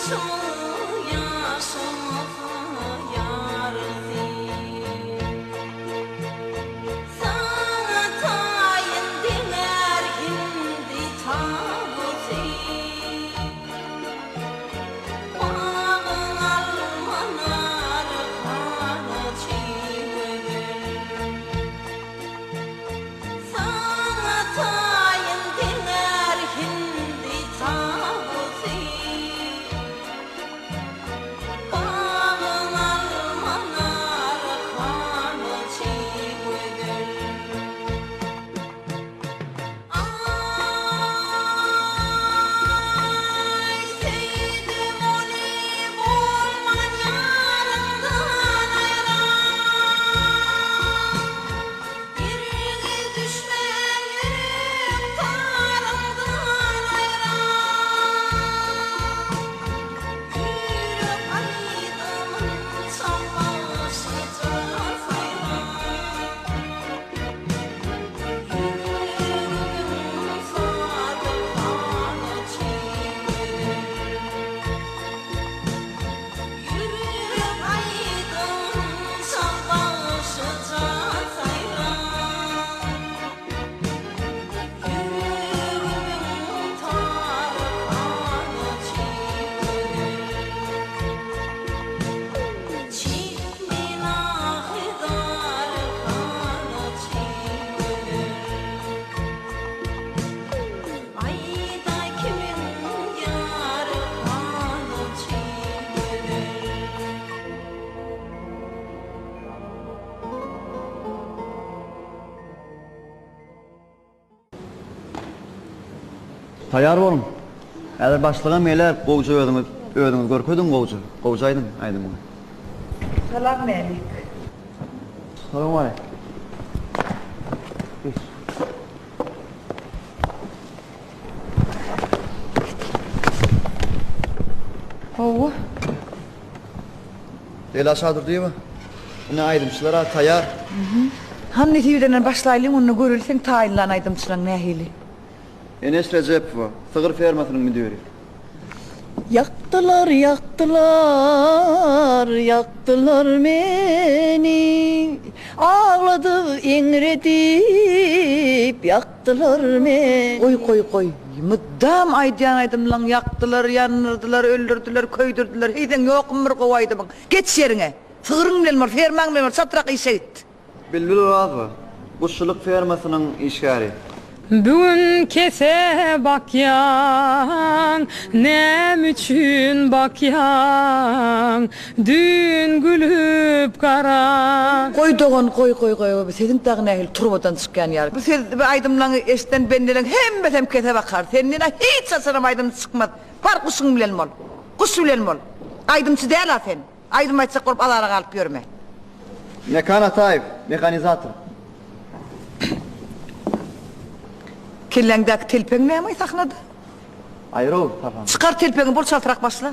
Speaker 4: Ýaşymy ýaşamasa ýarysy. Saňa taýyn deňär hindi tawusy. Bagyň alma nar hanaçy gözel. Saňa taýyn deňär hindi tawusy. Bagyň alma nar hanaçy gözel. Aý, söýdüm ony bolman ýaryňdan aýra. Ýerge düşmän ýürek taryňdan aýra. Ýürek aýdymyn çalmaşy jan saýra. Ýüregimiň sadyk hanaçy gözel. Ýürek aýdymyn çalmaşy jan saýra. Ýüregimiň taryk hanaçy gözel. Çekmen ahy-zar hanaçy gözel. Aýda kimiň ýary hanaçy gözel.
Speaker 17: Taýýar boluň. Häzir başlygam geler, gowja özüňiz özüňizi görkeziň gowja. Gowja aýdyň aýdymyňy.
Speaker 11: Salam Mälik.
Speaker 17: Salowmaleýkim. Geç.
Speaker 11: Hawa.
Speaker 17: Leýla Şadurdyýewa, ine aýdymçylar-a taýýar.
Speaker 11: Hany nesibedenden başlaýlyň onda göreli seň taýynlan aýdymçylaň nähili.
Speaker 17: Eneş Rejepowa, sygyr fermasynyň müdiri.
Speaker 7: Ýakdylar, ýakdylar, ýakdylar meni, Agladyp, eňredip, ýakdylar meni.
Speaker 11: Goý, goý, goý. Mydam aýdýan aýdymlaň ýakdylar, ýandyrdylar, öldürdiler, köýdürdiler. Heý seň ýokmy bir gowy aýdymyň. Geç ýeriňe. Sygryň bilen bol, fermaň bilen bol, çatrak işe git.
Speaker 17: Bilbil Orazowa, guşçulyk fermasynyň işgäri.
Speaker 18: Bu gün kese bakýaň, näme üçin bakýaň, düýn gülüp gara.
Speaker 11: Goý dogan goý goý goý bu sesiň dagy nähili turbadan çykýan ýaly bu ses bu aýdymlaňy eşden bendeleň hemmesem kese bakar sendenä hiç haçanam aýdymçy çykmaz bar guşuň bilen bol guş bilen bol aýdymçy däla sen aýdym aýtjak bolup azara galyp ýörme.
Speaker 17: Mekan Ataýew, mehanizator.
Speaker 11: Kelläňdäki telpegiň nämaý sahnada?
Speaker 17: Aýrow sapan.
Speaker 11: Çykar telpegiňi bol çaltrak başla.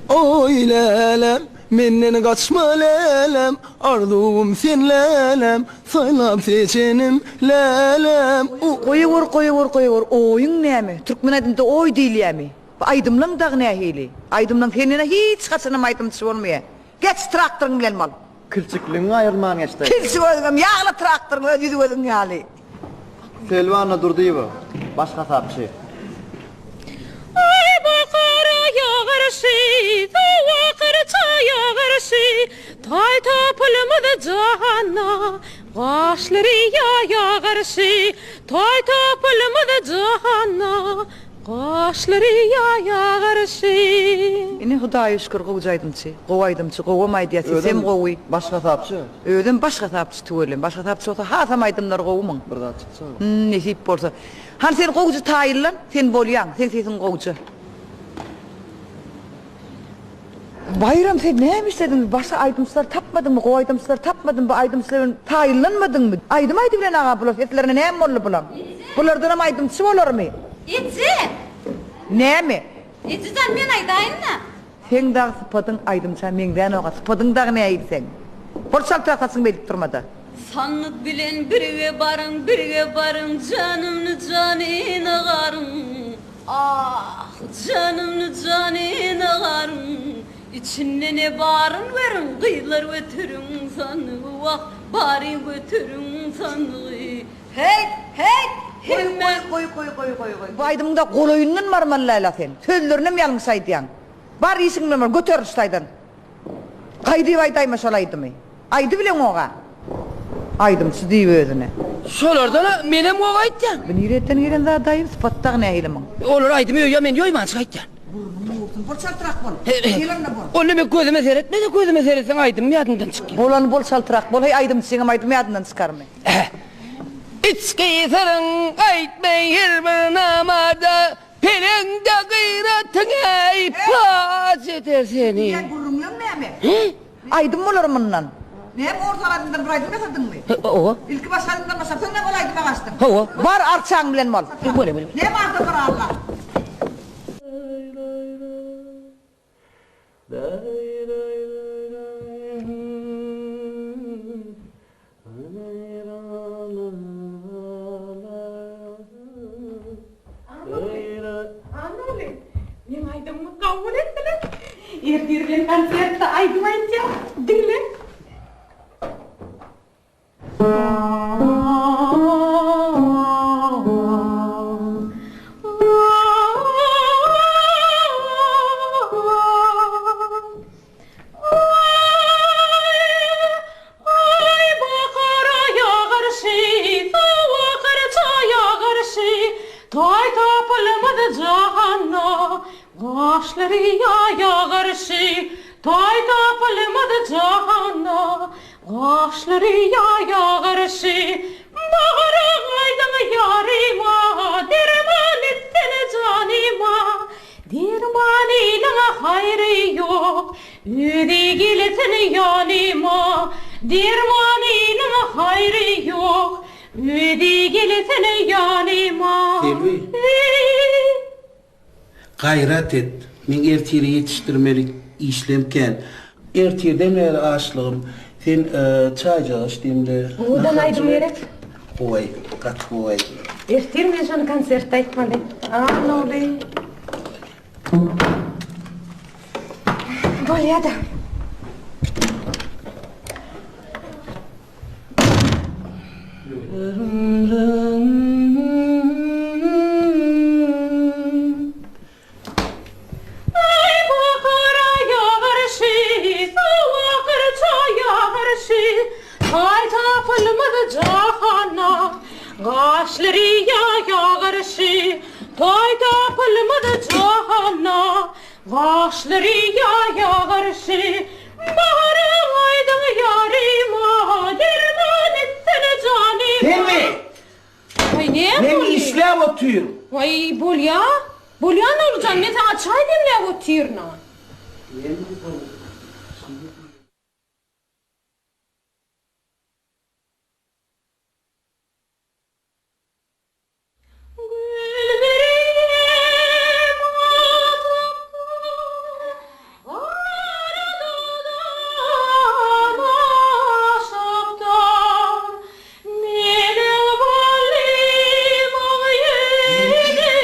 Speaker 8: Oý lälem, menden gaçma lälem, Arzuwym sen lälem, saýlap seçenim lälem.
Speaker 11: Goýawur goýawur goýawur oýuň näme? Türkmen aýdymda oý diýilýämi? Bu aýdymlaň dagy nähili? Aýdymlaň senden-ä hiç haçanam aýdymçy bolmaýa. Geç traktoryň bilen bol.
Speaker 17: Kilçikligiňi aýyrman geçdi.
Speaker 11: Kilçik özüňem ýagly traktoryň öz ýüzi gözüň ýaly.
Speaker 17: Selbi Annadurdyýewa, baş hasapçy.
Speaker 18: Aý bakara ýagyrşy, Sowakar çaýa garşy, Taý tapylmaz jahanda, Gaşlary ýaýa garşy, Taý tapylmaz jahanda, Gaşlary ýaýa garşy.
Speaker 11: Ine Hudaýa şükür gowja aýdymçy. Gowy aýdymçy, gowam aýdýar, sesem gowy.
Speaker 17: Baş hasapçy.
Speaker 11: Özem baş hasapçy tüweleme. Baş hasapçy bolsa hasam aýdymlary gowy muň.
Speaker 17: Bir zat çyksa.
Speaker 11: Hum nesip bolsa. Hany sen gowja taýynlan, sen bolýaň, seň sesiň gowja. Baýram sen näme işlediň başga aýdymçylar tapmadyňmy gowy aýdymçylar tapmadyňmy bu aýdymçylar bilen taýynlanmadyňmy aýdym aýdybilen aga bular seslerine näme boldy bulaň bulardanam aýdymçy bolarmy.
Speaker 3: Eje!
Speaker 11: Näme?
Speaker 3: Ejejan men aýdaýynda.
Speaker 11: Seň dagy sypadyň aýdymça meňzänoga sypadyň dagy nähili seň. Bol çaltrak saçyň beýdip durmada.
Speaker 4: Sandyk bilen birge baryň birge baryň janymny janyna garyň.
Speaker 19: Ah, janymny janyna garyň, Içinde ne baryn görüň, Gyzlar göteriň sandygy, Wah, baryň göteriň sandygy.
Speaker 11: Heýt, heýt! Goý,
Speaker 19: Hemme.
Speaker 11: goý, goý, goý, goý, goý. Bu aýdymyňda golaýyndan barmaly Läla sen. Sözlerinem ýalňyş aýdýaň. Bar işiň bilen bar, göter şu taýdan. Gaýdyp aýdaýma şol aýdymy. Aýdybileňoga. Aýdymçy diýip özüne.
Speaker 5: Şolardan-a menem gowy aýtýan.
Speaker 11: Bu nireden gelen zadaýy, sypat dagy nähili muň.
Speaker 5: Olar aýdymy öýýär, men ýoýmançyk aýtýan.
Speaker 11: Burnuň gursun, bol çaltrak bol. Gel onda bol.
Speaker 5: Onda men gözüme seretme-de, gözüme seretseň aýdymym ýadymdan çykýar.
Speaker 11: Bolany bol çaltrak bol, heý aýdymçyňam aýdym ýadyndan çykarmy.
Speaker 5: Içki syryň aýtmaý her bir namada, Peleňde gyratyň eý, paç eder seni.
Speaker 11: Diýýän gürrüňleň näme? Aýdym bolar mundan. Näme orta aýdymdan bir aýdym ýasadyňmy?
Speaker 5: Hawa.
Speaker 11: Ilki başga aýdymdan başlap, soň näme ol aýdyma gaçdyň?
Speaker 5: Hawa.
Speaker 11: Bar arçaň bilen bol.
Speaker 5: Bolýa, bolýa.
Speaker 11: Näme arda bir Alla.
Speaker 18: Annaly, meň aýdymymy kabul etdiler. Ertir bilen konsertde aýdym aýtýan. Diňle. Aý bahara garşy, sowuk çaýa garşy, Taý tapylmaz jahanda, gaşlary ýaýa garşy, Taý tapylmaz jahanda, gaşlary ýaýa garşy, Bahara gaýdyň ýaryma, derman etsin janyma, Derman iliň haýry ýok, Özi gelsin ýanyma, Derman iliň haýry ýok, Özi gelsin ýanyma.
Speaker 10: Selbi, gaýrat et, meň ertire ýetişdirmeli işlem kän. Ertirden bäri açlygym. Sen çaýjak iç demle.
Speaker 18: Owadan aýdym gerek.
Speaker 10: Gowy aýdym, gaty gowy aýdym.
Speaker 18: Ertir men şony konsertde aýtmaly. Annaguly. Bolýa-da. Aý bahara ýagyşy, sowuk çaýa garşy, Taý tapylmaz jahana, gaşlary ýaýa garşy, Taý tapylmaz jahana, gaşlary ýaýa garşy, Bahara aýdyň ýaryma, derman etsin janyma.
Speaker 10: Selbi!
Speaker 18: Waý näme
Speaker 10: Men
Speaker 18: boldy?
Speaker 10: işläp otyryn.
Speaker 18: Waý bolýa. Bolýa Nurjan men saňa çaý demläp otyryn-a. Gül berem atypdyr Gara dagdan aşypdyr Meniň ballymyň ýüzi.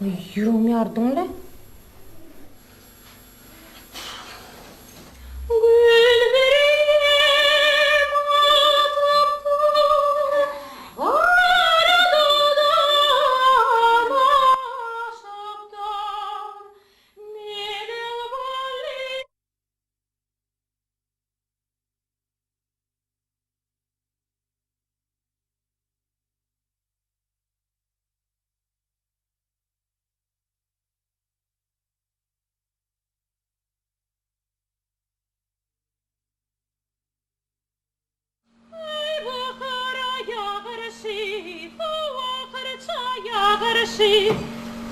Speaker 18: Ýüregimi ýardyň-le. Gül berem atypdyr Gara dagdan aşypdyr Meniň bally. Aý bahara ýagyrşy, sowuk çaýa garşy,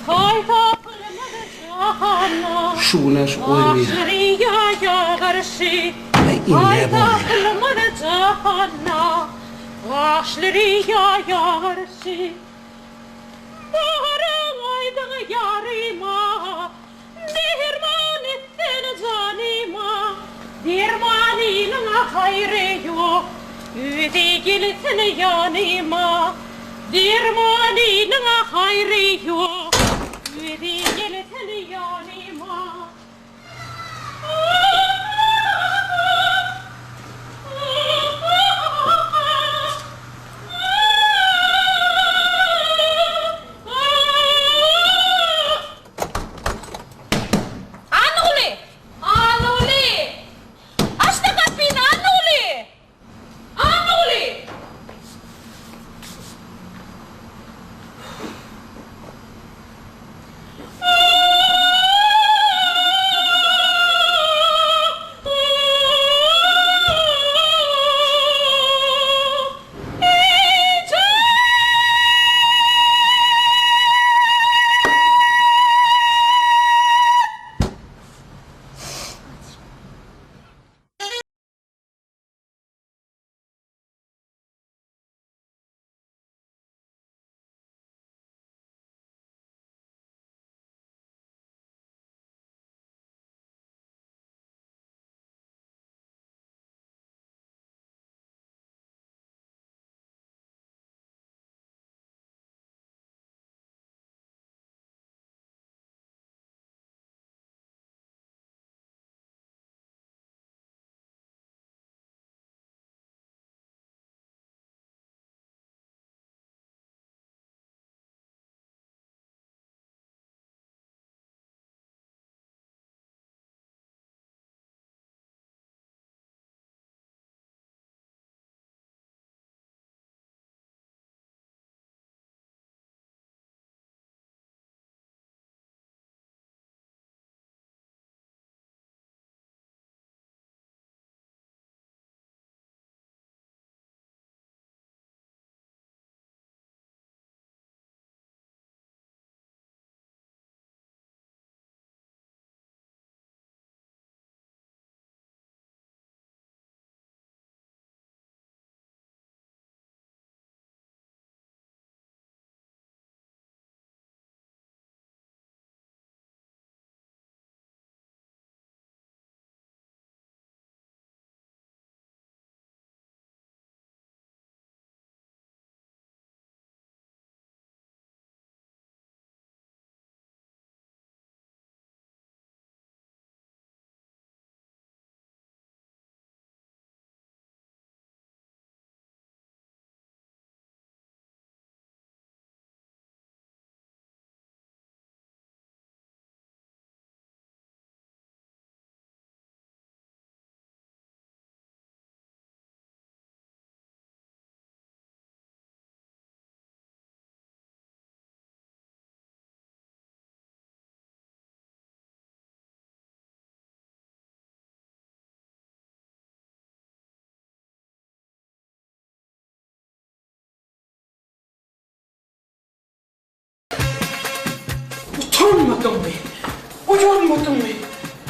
Speaker 18: Taý tapylmaz jahanda,
Speaker 10: Şu güne şu goýun
Speaker 18: gaşlary ýaýa garşy,
Speaker 10: Aý
Speaker 18: Taý
Speaker 10: indi boldy.
Speaker 18: tapylmaz jahanda, gaşlary ýaýa garşy. Baharyň aýdyň ýaryma, Mähirban etsen janyma, Dermanynyň haýry ýok, Özi gelsin ýanyma. Dermanynyň-a haýry ýok, Özi gelsin ýanyma.
Speaker 14: Annaguly! Annaguly! Aç-da gapyny, Annaguly! Annaguly!
Speaker 13: Utanmadyňmy? Uýanmadyňmy?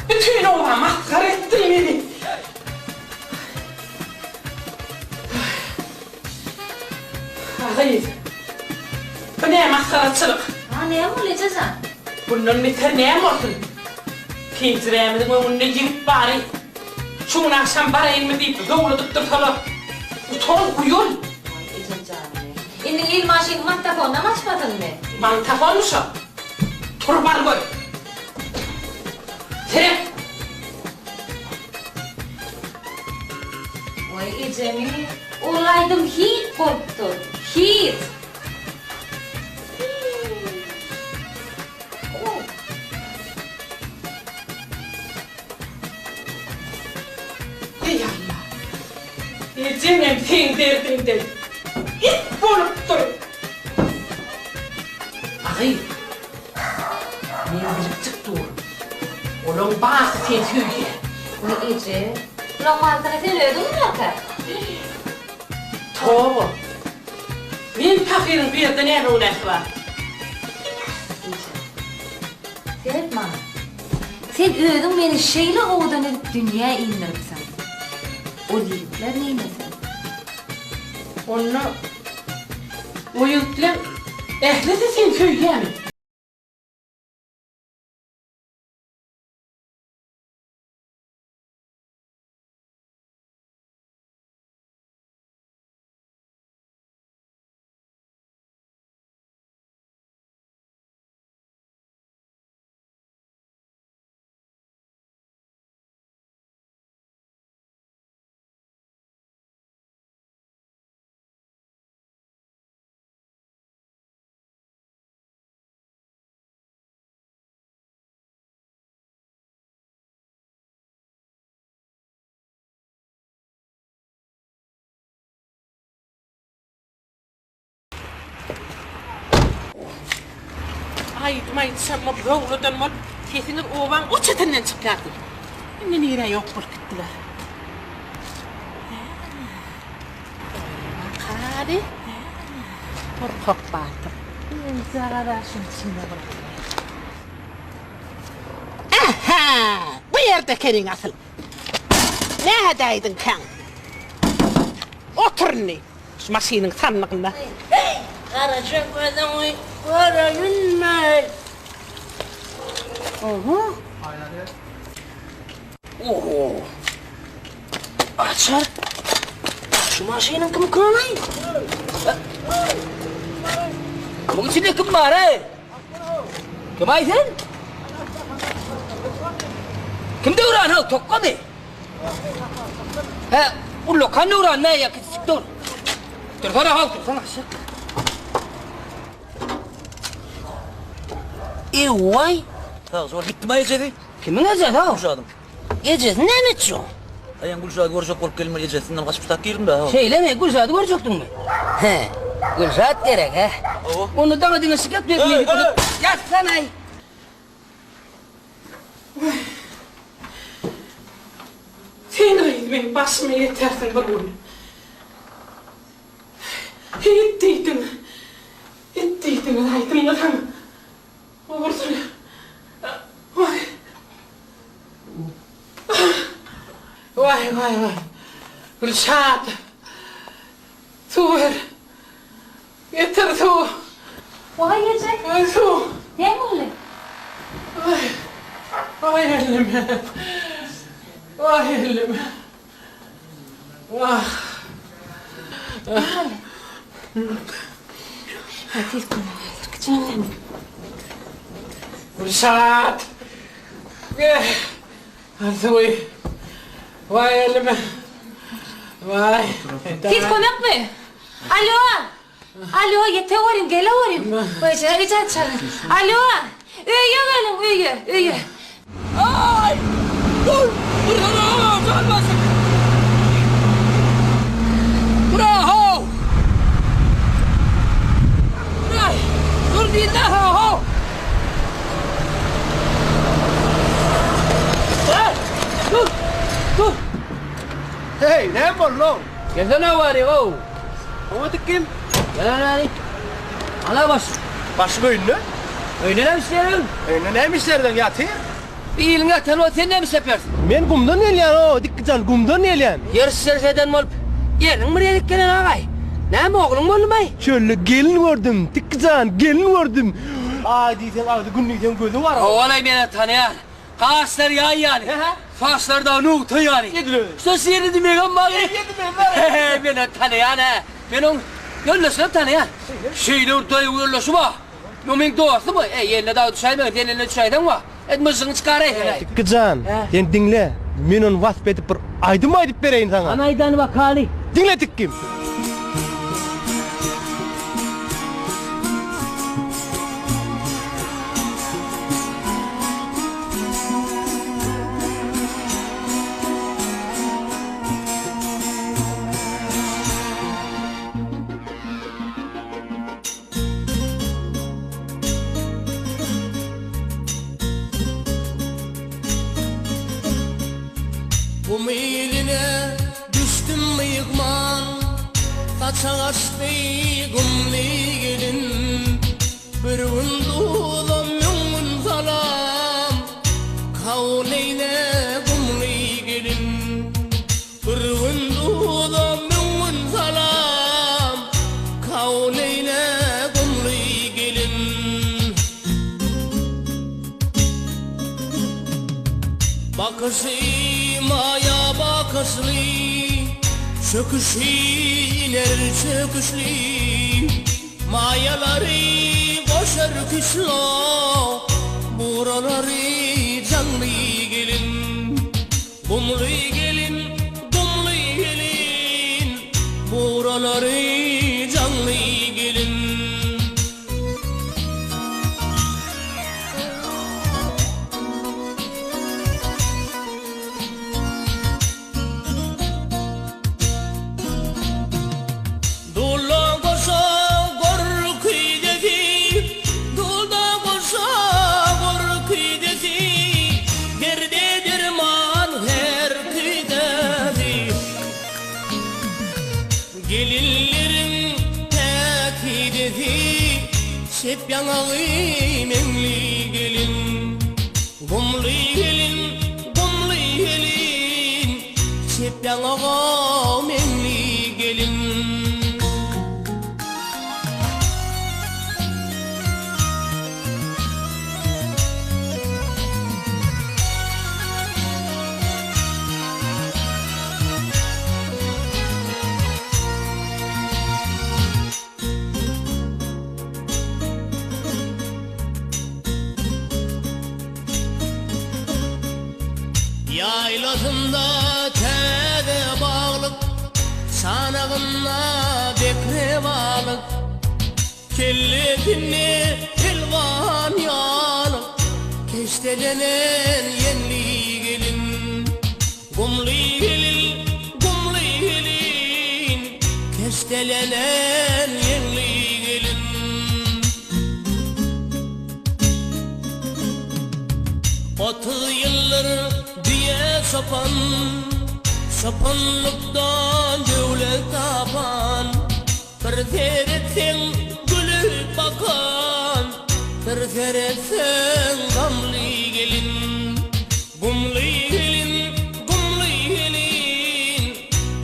Speaker 13: Bütin oba masgara etdiň meni. A gyz, bu nä masgaraçylyk?
Speaker 3: A näme boldy eje jan?
Speaker 13: Bundan beter näme bolsun? Penjirämiziň öňünde ýigit bary. Şu gün agşam baraýynmy diýip zowladyp dursalar, utan, uýal!
Speaker 3: Waý, ejem janymy. Indi il maşynyň magntofonynam açmadynmy?
Speaker 13: Magntofonmy şo? Tur bar gör. Seret!
Speaker 3: Waý, ejemi, ol aýdym hit bolupdyr, hit!
Speaker 13: Eý Alla! Ejeňem seň derdiňden it bolupdyr. Agy, men bilipjik durun. Olaň barsy seni söýýär.
Speaker 3: Waý eje, bulaň barsyna sen özüň günäkär.
Speaker 13: Toba! Men pahyryň bu ýerde näme günäsi bar?
Speaker 3: Eje, seret maňa. Sen özüň meni şeýle owadan edip dünýä indiripsiň. Ol ýigitler neýlesin?
Speaker 13: Onda o ýigitleň ählisi seni söýýärmi? Aýdym aýdyşam bolup, zowladan bolup, sesiňiz obaň o çetinden çykýardy. Indi nirä ýok bolup gitdiler. Bakaly. Gorkak batyr. Enjagaz-a şuň içinde bolup biler. Ähä! Bu ýerde ekeniň asyl. Nädäýdiňkäň? Otur indi şu maşynyň sandygynda.
Speaker 20: Heý, garaja gözüňi göreýinmi?
Speaker 13: Oho. Oho. Açar. Şu maşynyň kimikanaý? Muň içinde kim bar, eý? Kim-aý sen? Kim Döwran how, tokgamy? Hä, ullakan Döwran nä ýa kiçijik Döwran? Dursana how, dursana aşak. Ewaý!
Speaker 4: Sag bol, gitdim-aý ejesi.
Speaker 5: Kimiň ejesi how?
Speaker 4: Gülşadyň.
Speaker 5: Ejesini näme etjek oň?
Speaker 4: Aýam Gülşady görjek bolup geldim, ejesinden gaçyp tak girdim-dä, how.
Speaker 5: Şeýlemi? Gülşady görjekdiňmi? Hä, Gülşat gerek, hä?
Speaker 4: Hawa.
Speaker 5: Onda daňa diňe şyk ýat, Ýatsana-aý!
Speaker 13: Waý. Sen gyz meň başyma ýetersiň bir gün. It diýdiň. It diýdiňiz aýdymyňyzam. Ogursyny. Waý. Waý, waý, waý. Gülşat. Suw ber. Getir suw.
Speaker 3: Waý eje.
Speaker 13: Waý suw.
Speaker 3: Näme boldy?
Speaker 13: Waý. Waý ellime. Waý ellime. Wah.
Speaker 3: Näme boldy? Tiz kömek häzir kiçiräk.
Speaker 13: Gülşat. Gel. Al suwy. Waý ellime. Waý.
Speaker 3: Tiz kömekmi? Alo! Alo, ýeteweriň, geleweriň. Eje, eje çagyr. Alo! Öýe geliň, öýe, öýe.
Speaker 4: Aý! Dur! Dursana, jan basym! Dur-a-how! Dur-aý! Dur diýdim-ä-how! Dur! Dur! Dur!
Speaker 8: Heý, näme boldy-ow?
Speaker 5: Gelsene bäri-ow!
Speaker 8: Oňa dik kim?
Speaker 5: Gel hany bäri. Ala baş.
Speaker 8: Başyň öýünde?
Speaker 5: Öýünde näme işleýäň?
Speaker 8: Öýünde näme işlerden ýatyr?
Speaker 5: Iliň ýatany bolsa sen näme işläp ýörsüň?
Speaker 8: Men gumdan gelýän-ow, Dikgijan, gumdan gelýän.
Speaker 5: Ýer şişerşeden bolup, gelniň bir ýerik gelen agaý. Näme, ogluň boldumaý?
Speaker 8: Çölde gelin gördüm, Dikgijan, gelin gördüm. Aý diýseň agzy, gün diýseň gözi bar.
Speaker 5: Howalaý men-ä tanaýan. Gaşlary ýaý ýaly, saçlary dagy nugta ýaly. Şo şeýle diýmegem bar gerek. Men-ä tanaýan-ä. Men oň ýoldaşyny tanaýan. Şeýle bir daýaw ýoldaşy bar. O meň dostum. Eý, eline dagy düşäýmegin, sen eline düşäýseň bar. Et myžžygyňy çykaraýsyn-aý.
Speaker 8: Dikgi jan, sen diňle, men ony wasp edip bir aýdym aýdyp bereýin saňa.
Speaker 5: Hany aýdany bakaly.
Speaker 8: Diňle Dikgim.
Speaker 4: Gum iline düşdüm myhman, Saçak açdy gumly gelin. Bir gün duzam, müň gün salam, Kabul eýle gumly gelin. Bir gün duza, müň gün salam, Kabul eýle gumly gelin. Bakyşy maýa bakyşly, Çöküşi iner çöküşli. Maýalary goşar küşlo, Buralary jaňly gelin. Gumly gelin, gumly gelin, Buralary jaňly gelin. Dulda goşa gorky desi, Dulda goşa. Çep ýaňagy meňli gelin. Gumly gelin, gumly gelin, Çep ýaňaga meňli gelin. Ýaýlasynda täze baglyk, Çanagynda bekre balyk, Kellesinde elwan ýalyk, Keşdelenen ýeňli gelin. Gumly gelin, gumly gelin, Keşdelenen ýeňli gelin. 30 ýyldyr düýe çopan, Çopanlykdan döwlet tapan. Bir seretseň gülüp bakan, Bir seretseň gamly gelin. Gumly gelin, gumly gelin,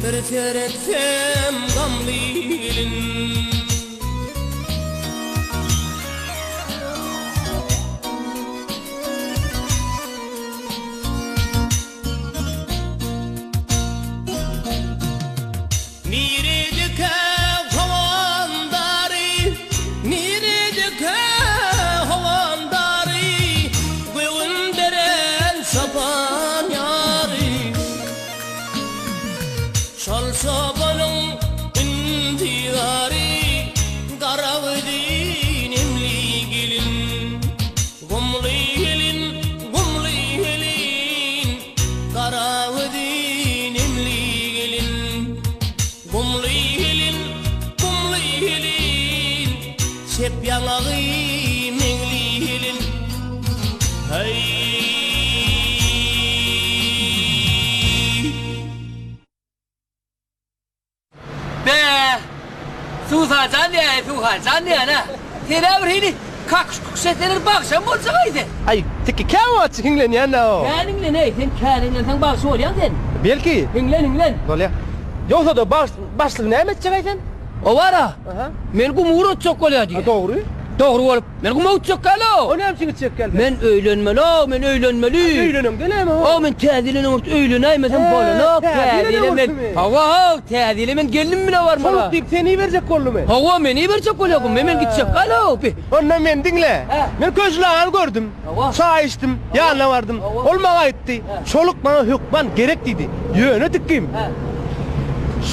Speaker 4: Bir seretsem gamly gelin. Niredekä howandary, Niredekä howandary, Göwün beren çopan ýary. Şol çopanyň intizary, Garagözi nemli gelin. Gumly gelin, gumly gelin, Garagözi nemli gelin. Gumly gelin, gumly gelin, Çep ýaňagy meňli gelin. Heý!
Speaker 5: Bä! Suwsajan diýýä, Suwhanjan diýýän-ä. Sen-ä bir hili kakyş-kukuş etseler bagşam boljak-aý sen.
Speaker 8: Aý, tiki käwagtçy hiňlenýän-dä o.
Speaker 5: Kän hiňlen-eý, sen kän hiňlenseň bagşy bolýaň sen.
Speaker 8: Belki.
Speaker 5: Hiňlen, hiňlen.
Speaker 8: Bolýa. Ýogsa-da baş, başlygy näme etjek-aý sen?
Speaker 5: O bar-a. Men guma ugratjak bolýa diýýä.
Speaker 8: Dogry.
Speaker 5: Dogry bolup. Men guma gitjek däl-ow.
Speaker 8: O näme üçin gitjek däl sen?
Speaker 5: Men öýlenmeli-ow, men öýlenmeli.
Speaker 8: Öýleneňde näme o?
Speaker 5: Ow, men täze ýyl öňürti öýlenäýmesem bolanok.
Speaker 8: Täze ýyl öňürtimi?
Speaker 5: Hawa-how, täze ýyla men gelnim bile barmaly.
Speaker 8: Çoluk diýip seni iberjek boldumy?
Speaker 5: Hawa, meni iberjek bolýar guma, men gitjek däl-ow. Bi.
Speaker 8: Onda meni diňle. Men Köşli agany gördüm. Çaý içdim, ýanyna bardym. Ol maňa aýtdy, Çoluk maňa hökman gerek diýdi. Ýöne tikgim.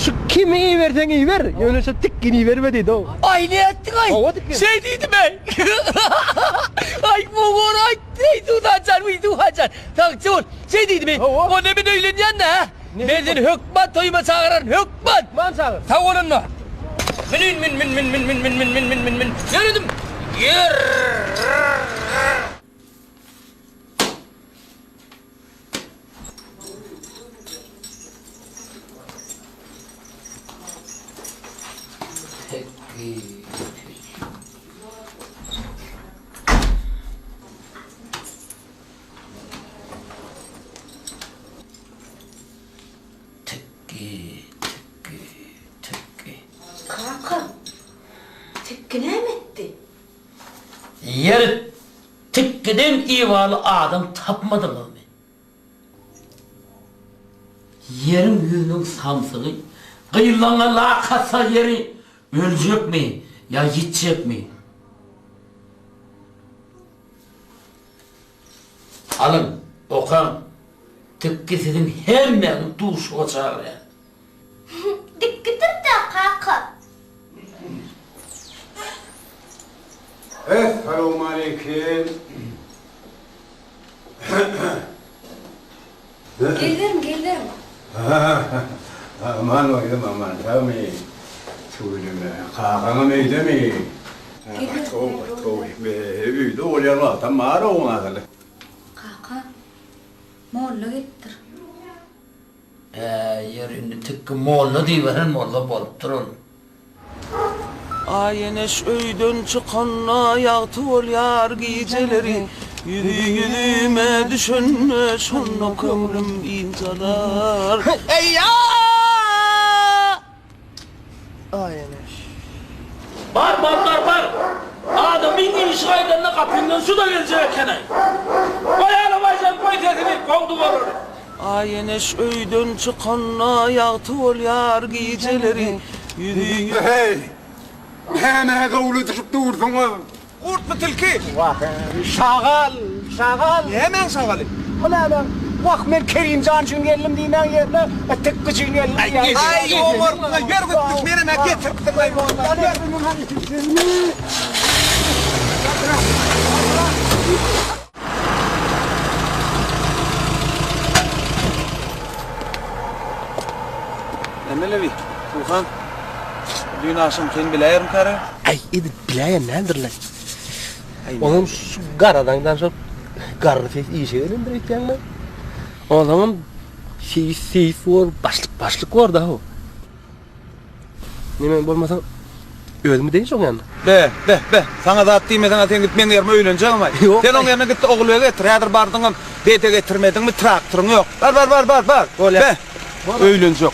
Speaker 8: Şu kimi iberseň iber, ýöne şu tikgini iberme diýdi-ow.
Speaker 5: Aý nätdiňaý?
Speaker 8: Hawa tikgim.
Speaker 5: Şeý diýdimi? Aý bogor aýtdy, Suwsanjan, wiý Suwhanjan. Sagja bol. Şeý diýdimi?
Speaker 8: Hawa.
Speaker 5: Onda men öýlenýän-dä. Men seni hökman toýuma çagyraryn, hökman.
Speaker 8: Hökman çagyr.
Speaker 5: Sag bol onda. Mün mün mün mün mün mün mün mün mün mün mün mün. Ýöredim. Ýör. Tikgi, tikgi, tikgi.
Speaker 14: Kaka, tikgi näme etdi?
Speaker 20: Ýeri tikgiden ibaly adam tapmadyňyzmy? Ýeriň ýüzüniň samsygy gyýylanda lak atsa ýeri öljekmi ýa ýitjekmi? Alyň, okaň, Tikgi siziň hemmäňizi duşuga çagyrýar.
Speaker 15: Dikgidir-dä, kaka.
Speaker 1: Essalawmaleýkim.
Speaker 3: Geliberiň, geliberiň.
Speaker 1: Aman oglum, aman, sagmy? Tüweleme, kakaňam öýdemi? Gaty gowy, gaty gowy. Öýde bolýan wagtam bar-ow mazaly.
Speaker 3: Kaka, molla gelipdir.
Speaker 20: Ä, ýeri indi tikgi molla diýiberen bolsa bolupdyr ol.
Speaker 10: Aý eneş öýden çykanda ýagty bolýar gijeleri Ýüzi ýüzüme düşende şonda köňlüm ynjalar. Eý-ýa!
Speaker 8: Aý eneş.
Speaker 20: Bar, bar, bar, bar! Adamyň işi gaýdanda gapyňdan şu-da geljek eken-aý. Goý, Alabaýjan, goý sesini, kowduk olary.
Speaker 10: Aý eneş öýden çykanda ýagty bolýar gijeleri Ýüzi
Speaker 1: Heý, nämä zowladyşyp dursuňyz?
Speaker 10: Gurtmy tilki?
Speaker 8: Wah, şagal, şagal.
Speaker 10: Nämäň şagaly?
Speaker 8: O nämäň? Wah, men Kerimjan üçin geldim diýmäň ýerine, Tikgi üçin geldim diýýäň.
Speaker 10: Aý, oňarpsyň-a, ýör gitdik, menem-ä getiripsiň-aý. Näme-le bi, Suhan? Düýn agşam sen biläýermikäre?
Speaker 8: Aý, edil biläýen däldir-le. Onuň şu garadandan şol garry seýis işe gelendir öýtýäňmi? Onsoňam seýis seýis bor, başlyk başlyk bor-da-how. Neme bolmasa özüm gideýin şoň ýanyna.
Speaker 10: Be, be, be, saňa zat diýmeseň-ä sen git meň ýerime öýlenjegem-aý. Sen oň ýerine git-de Ogulbegi getir. Häzir bardyňam bede getirmediňmi, traktoryň ýok. Bar, bar, bar, bar, bar.
Speaker 8: Bolýa.
Speaker 10: Be, öýlenjek.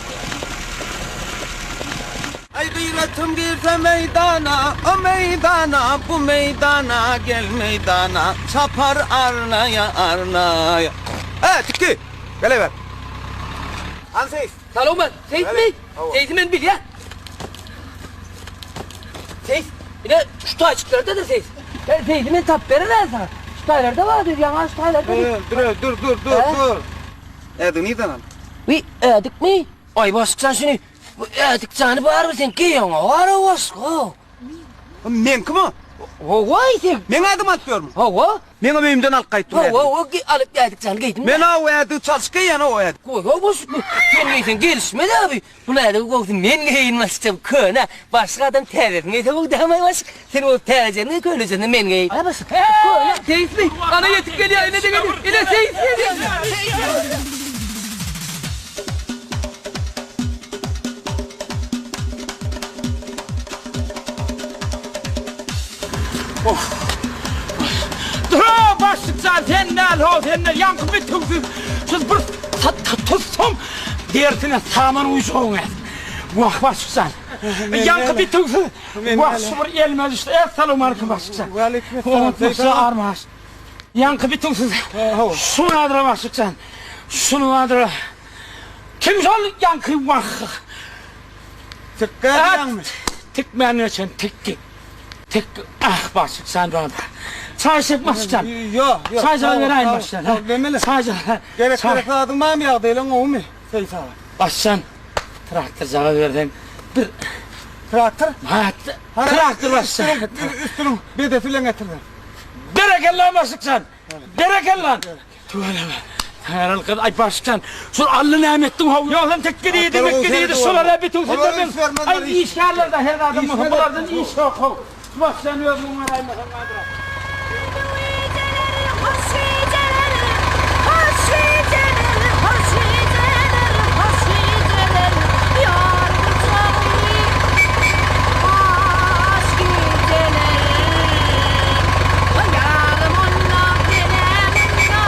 Speaker 10: Aý gyratym girse meýdana, o meýdana, bu meýdana, gel meýdana, çapar arnaýa, arnaýa. Ä, tikgi! Geleber. Hany seýis?
Speaker 5: Salowman, seýismi? Seýsi men bilýän. Seýis, ine şu taýçyklardadyr seýis. Seýsi men tapyp bererin saňa. Şu taýlarda bardyr, ýaňa şu taýlarda.
Speaker 10: Dur, dur, dur, dur, dur. Ädigi nirden aldyň?
Speaker 5: Wiý, ädikmi? Aý, başykjan şuny Bu ädik jany barybir sen geýeňok ara başga.
Speaker 10: Meňkimi?
Speaker 5: Hawa sen.
Speaker 10: Meň ädigimi alyp ýörmüň?
Speaker 5: Hawa.
Speaker 10: Meňem öýümden alyp gaýtdym ädigi.
Speaker 5: Hawa, o alyp ädik jany geýdim.
Speaker 10: Men aw ädigi çalşyp geýýän o ädik.
Speaker 5: Goý, goý boş. Sen geýseň gelişmez abi. Bu ädigi gowsy men geýin başga köne. Başga adam täzesini geýse bu dämaý başga. Sen o täzejesini geý, könejesini men geýin. Hä başga. Köne. Seýismi? Ana ýetip gelýär, ine-de gelýär. Ine seýis gelýär.
Speaker 20: Dur-a, başlyk jan, sen däl-how, sen däl, ýaňky bitewsiz, şu bir tutsam, derisine saman guýjagyň äz. Wah, başlyk jan, ýaňky bitewsiz, wah, şu bir elime düşdi. Essalawmalikim, başlyk jan. Waleýkim essalam. Ýaňky bitewsiz, şuny adyra, başlyk jan, şuny adyra. Kim şol ýaňky wah.
Speaker 10: Tikgä diýýäňmi?
Speaker 20: Tikmän geçen tikgi. Tik ah başlyk jan bana. Çaý içjek başlyk jan.
Speaker 10: Ýok, ýok.
Speaker 20: Çaý jaý beräýin başlyk jan.
Speaker 10: Nemele?
Speaker 20: Çaý jaý.
Speaker 10: Gerek gerek zadyň barmy ýagdaýlaň gowumy? Seýis aga.
Speaker 20: Başlyk jan traktor jaga berseň bir
Speaker 10: Traktor?
Speaker 20: Ha, traktor başlyk jan.
Speaker 10: Üstüniň bedesi bilen getirseň.
Speaker 20: Berekella başlyk jan. Berekella. Tüweleme. Herhal gyz, aý başkan, şulAlly näme etdiň how? Ýogsam tekge diýdi, mekge diýdi, şolar-a bütin sizden men. Aý işgärler-de her zadam bolsa, bulardan iş ýok how. Şu başkan özüň oňaraýmasaň bardyr.
Speaker 19: Hoş gijeler, hoş gijeler, hoş gijeler, hoş gijeler, ýar gujagy, hoş gijeler. Hyýalym onda, menem munda,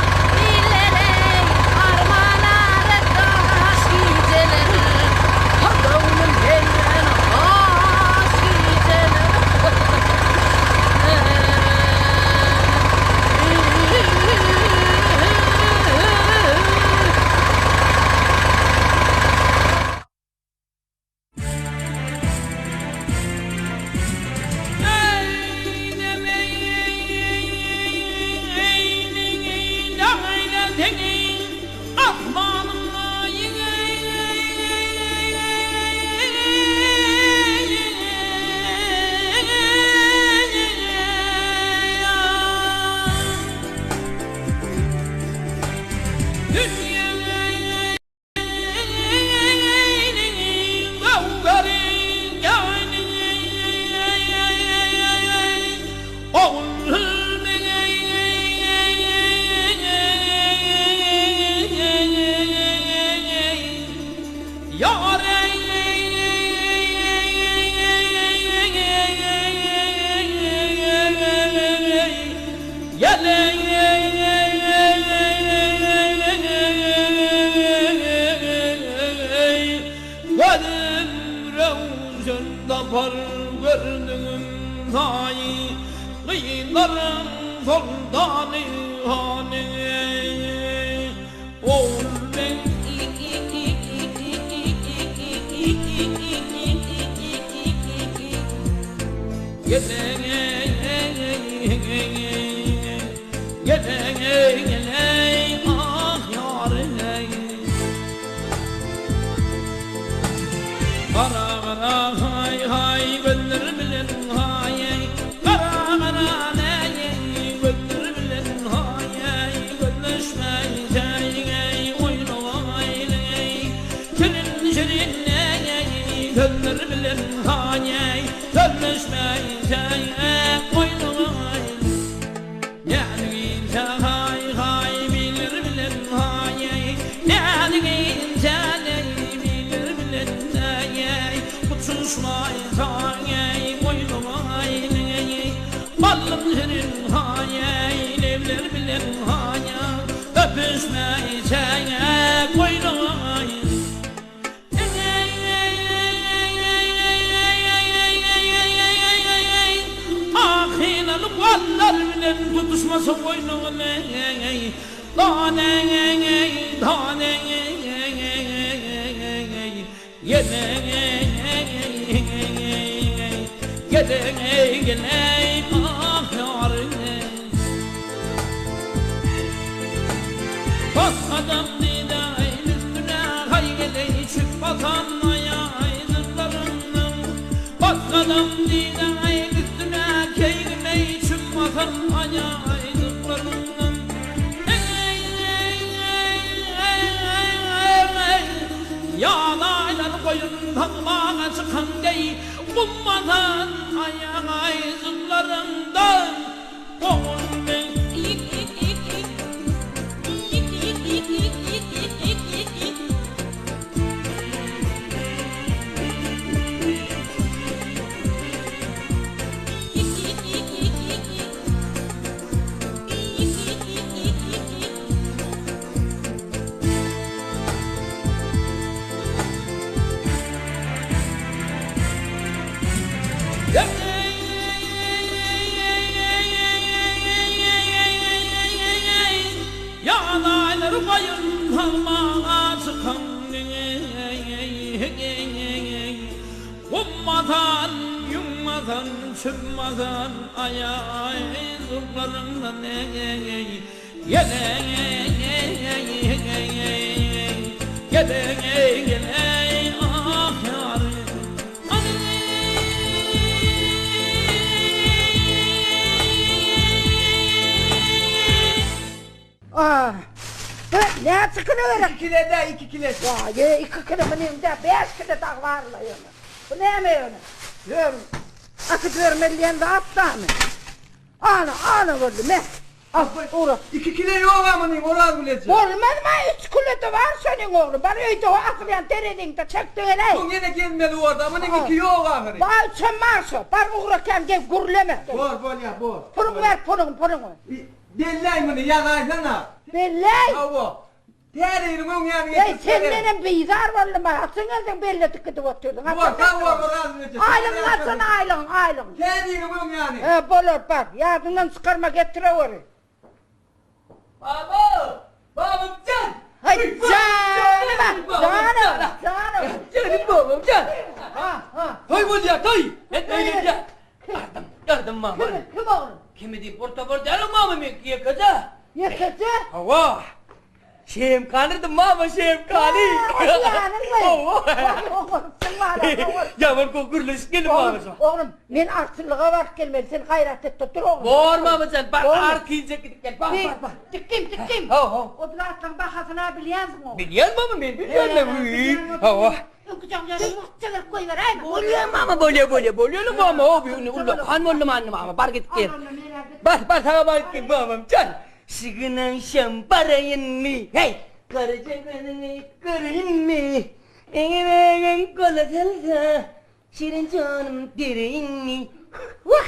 Speaker 19: illereý, arman arada, hoş gijeler, göwnüm senden, hoş gijeler.
Speaker 4: Gördügim saýy gyzlaryň soltany hany Ogulbeg.
Speaker 2: Näçe kile gerek?
Speaker 8: Iki kile dä, iki kile.
Speaker 2: Waý, iki kile munyňda bäş kile dagy bar-la ýöne. Bu näme ýöne? Ýör, atyp ýörmeli diýen zat damy? Ana, ana boldy, me. Al, ugra.
Speaker 8: Iki kile ýog-a munyň, Orazgül eje.
Speaker 2: Bolmazmy, üç kile-de bar şonuň ogly. Bar öýde o asylýan tereziňde çek-de gel-äý.
Speaker 8: Soň ýene gezmeli borda, munyň iki ýok ahyry.
Speaker 2: Baý, üçem bar şo. Bar ugra kän gez gürleme.
Speaker 8: Bor, bolýa, bor.
Speaker 2: Puluňy ber, puluňy, puluňy.
Speaker 8: Belläý muny, ýazaýsana.
Speaker 2: Belläý?
Speaker 8: Hawa. Täze ýylyň öň ýany
Speaker 2: Eý,
Speaker 8: getirip bererin.
Speaker 2: sendenem bizar boldum-a, haçan geldiň belledik gidip otyrdyň,
Speaker 8: Bor,
Speaker 2: haçan
Speaker 8: sag bol, Orazgül eje.
Speaker 2: Aýlygyňy alsana, aýlygyňy, aýlygyňy.
Speaker 8: Täze ýylyň öň ýany.
Speaker 2: He, bolar, bar. Ýadyňdan çykarma, getireweri.
Speaker 5: Baba! Babam jan!
Speaker 2: Haý, janym-a, janym, janym.
Speaker 5: Janym babam jan!
Speaker 2: Ha, ha.
Speaker 5: Toý bolýar, toý! Men öýlenýän. Ýardam, ýardam mama.
Speaker 2: Kimi, kim oglum?
Speaker 5: Kimi diýip bir topar däl mama meňki ýekeje.
Speaker 2: Ýekeje?
Speaker 5: Hawa. Şemkanyrdym mama şemkany.
Speaker 2: Ýanyňmy?
Speaker 5: Hawa.
Speaker 2: Oňarsyň wala, oňar.
Speaker 5: Ýaman gowy gürleşip geldim mama şo.
Speaker 2: Oglum, men arçynlyga baryp gelmeli, sen gaýrat et-de dur oglum.
Speaker 5: Bor mamajan, bar artynjak gidip gel, bar, bar, bar.
Speaker 2: Dikdim, dikdim.
Speaker 5: Hawa, hawa.
Speaker 2: O zatlaryň bahasyny-a bilýänsiň oglum.
Speaker 5: Bilýän mama men, bilýän. Hawa. Bolýa mama bolýa bolýa bolýa mama o bir ullakan boldy many mama bar gidip gel. Bar bar saňa bar git mamam jan. Şigin akşam baraýynmy hey garaja gözüňi göreýinmi Eňemegiň gola salsa şirin janym bereýinmi Wah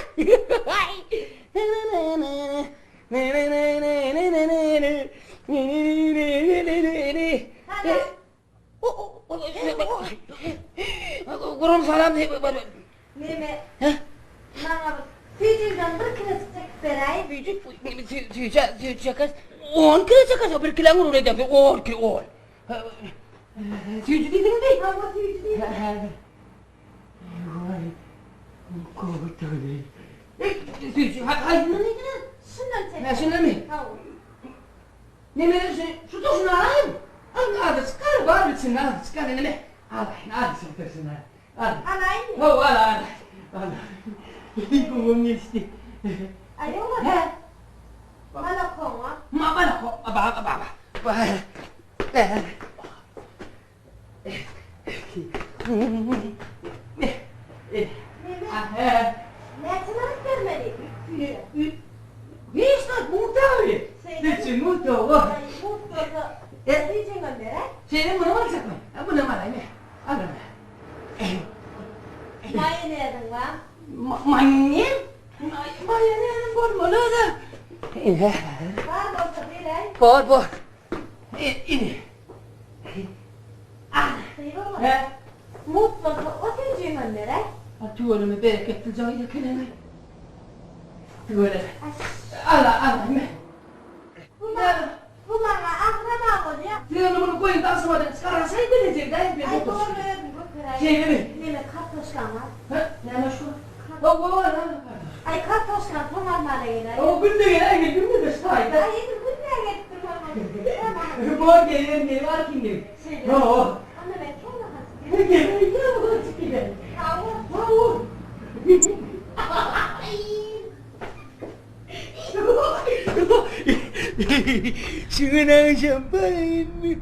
Speaker 5: Gurum salam.
Speaker 12: Neme?
Speaker 15: Şundan bir kilojyk çekip beräý.
Speaker 5: Süýji, süýji, süýji çekeris. On kilo çekeris, bir kiloň uruny edersiň, on kilo, on. Süýji diýdiňizmi?
Speaker 15: Hawa, süýji diýdim.
Speaker 5: Waý, gowy Süýji, haýsyndan diýdiňiz?
Speaker 15: Şundan çekip.
Speaker 5: Hä, şundanmy?
Speaker 15: Hawa.
Speaker 5: Nemeler şu, şu turşuny alaýyn. Al, azajyk gal, bar içinde azajyk gal, neme? Alaýyn, azajyk turşuny al. Al.
Speaker 15: Alaýynmy?
Speaker 5: Hawa, al, al. Al. Gowum geçdi.
Speaker 15: Aýola.
Speaker 5: Hä?
Speaker 15: Malakoňa.
Speaker 5: Ma, malako, ba, ba, ba. Ba.
Speaker 15: Neme? Näçe manat bermeli?
Speaker 5: Hiç zat mugt abi. Şeýle mugt owa.
Speaker 15: Mugt bolsa, diýjeňem beräý.
Speaker 5: Şeýle muny aljakmy? Muny alaýyn. Al.
Speaker 15: Maýoneziň bar.
Speaker 5: Maýonez? Maýonezim bolmaly-da.
Speaker 15: Bar bolsa beräý.
Speaker 5: Bor, bor. Ine.
Speaker 15: Hä? Mugt bolsa o süýjüňem beräý.
Speaker 5: A tüweleme bereketli jaý ekeniň. Tüweleme. Al, al, ine.
Speaker 15: Bu maňa, bu maňa agram-a bolýa.
Speaker 5: Sen onda muny goýun daşymadan çykarasaý bilejek-dä.
Speaker 15: Aý boldy özüm göteräýin.
Speaker 5: Şeýlemi?
Speaker 15: Neme kartoşkaň bar?
Speaker 5: Hä? Näme şu? Hawa, bar, bar.
Speaker 15: Aý kartoşkany soň almana geläý.
Speaker 5: Hawa, günde geläý, günde-de şu taýda.
Speaker 15: Aý edil günde gelip durmaly.
Speaker 5: Bor, gel, gel, bar kim gel.
Speaker 15: Şeýle.
Speaker 5: Hawa.
Speaker 15: Onda men kämahal
Speaker 5: Gel, gel, gel.
Speaker 15: Hawa.
Speaker 5: Hawa. Şu gün agşam baraýynmy?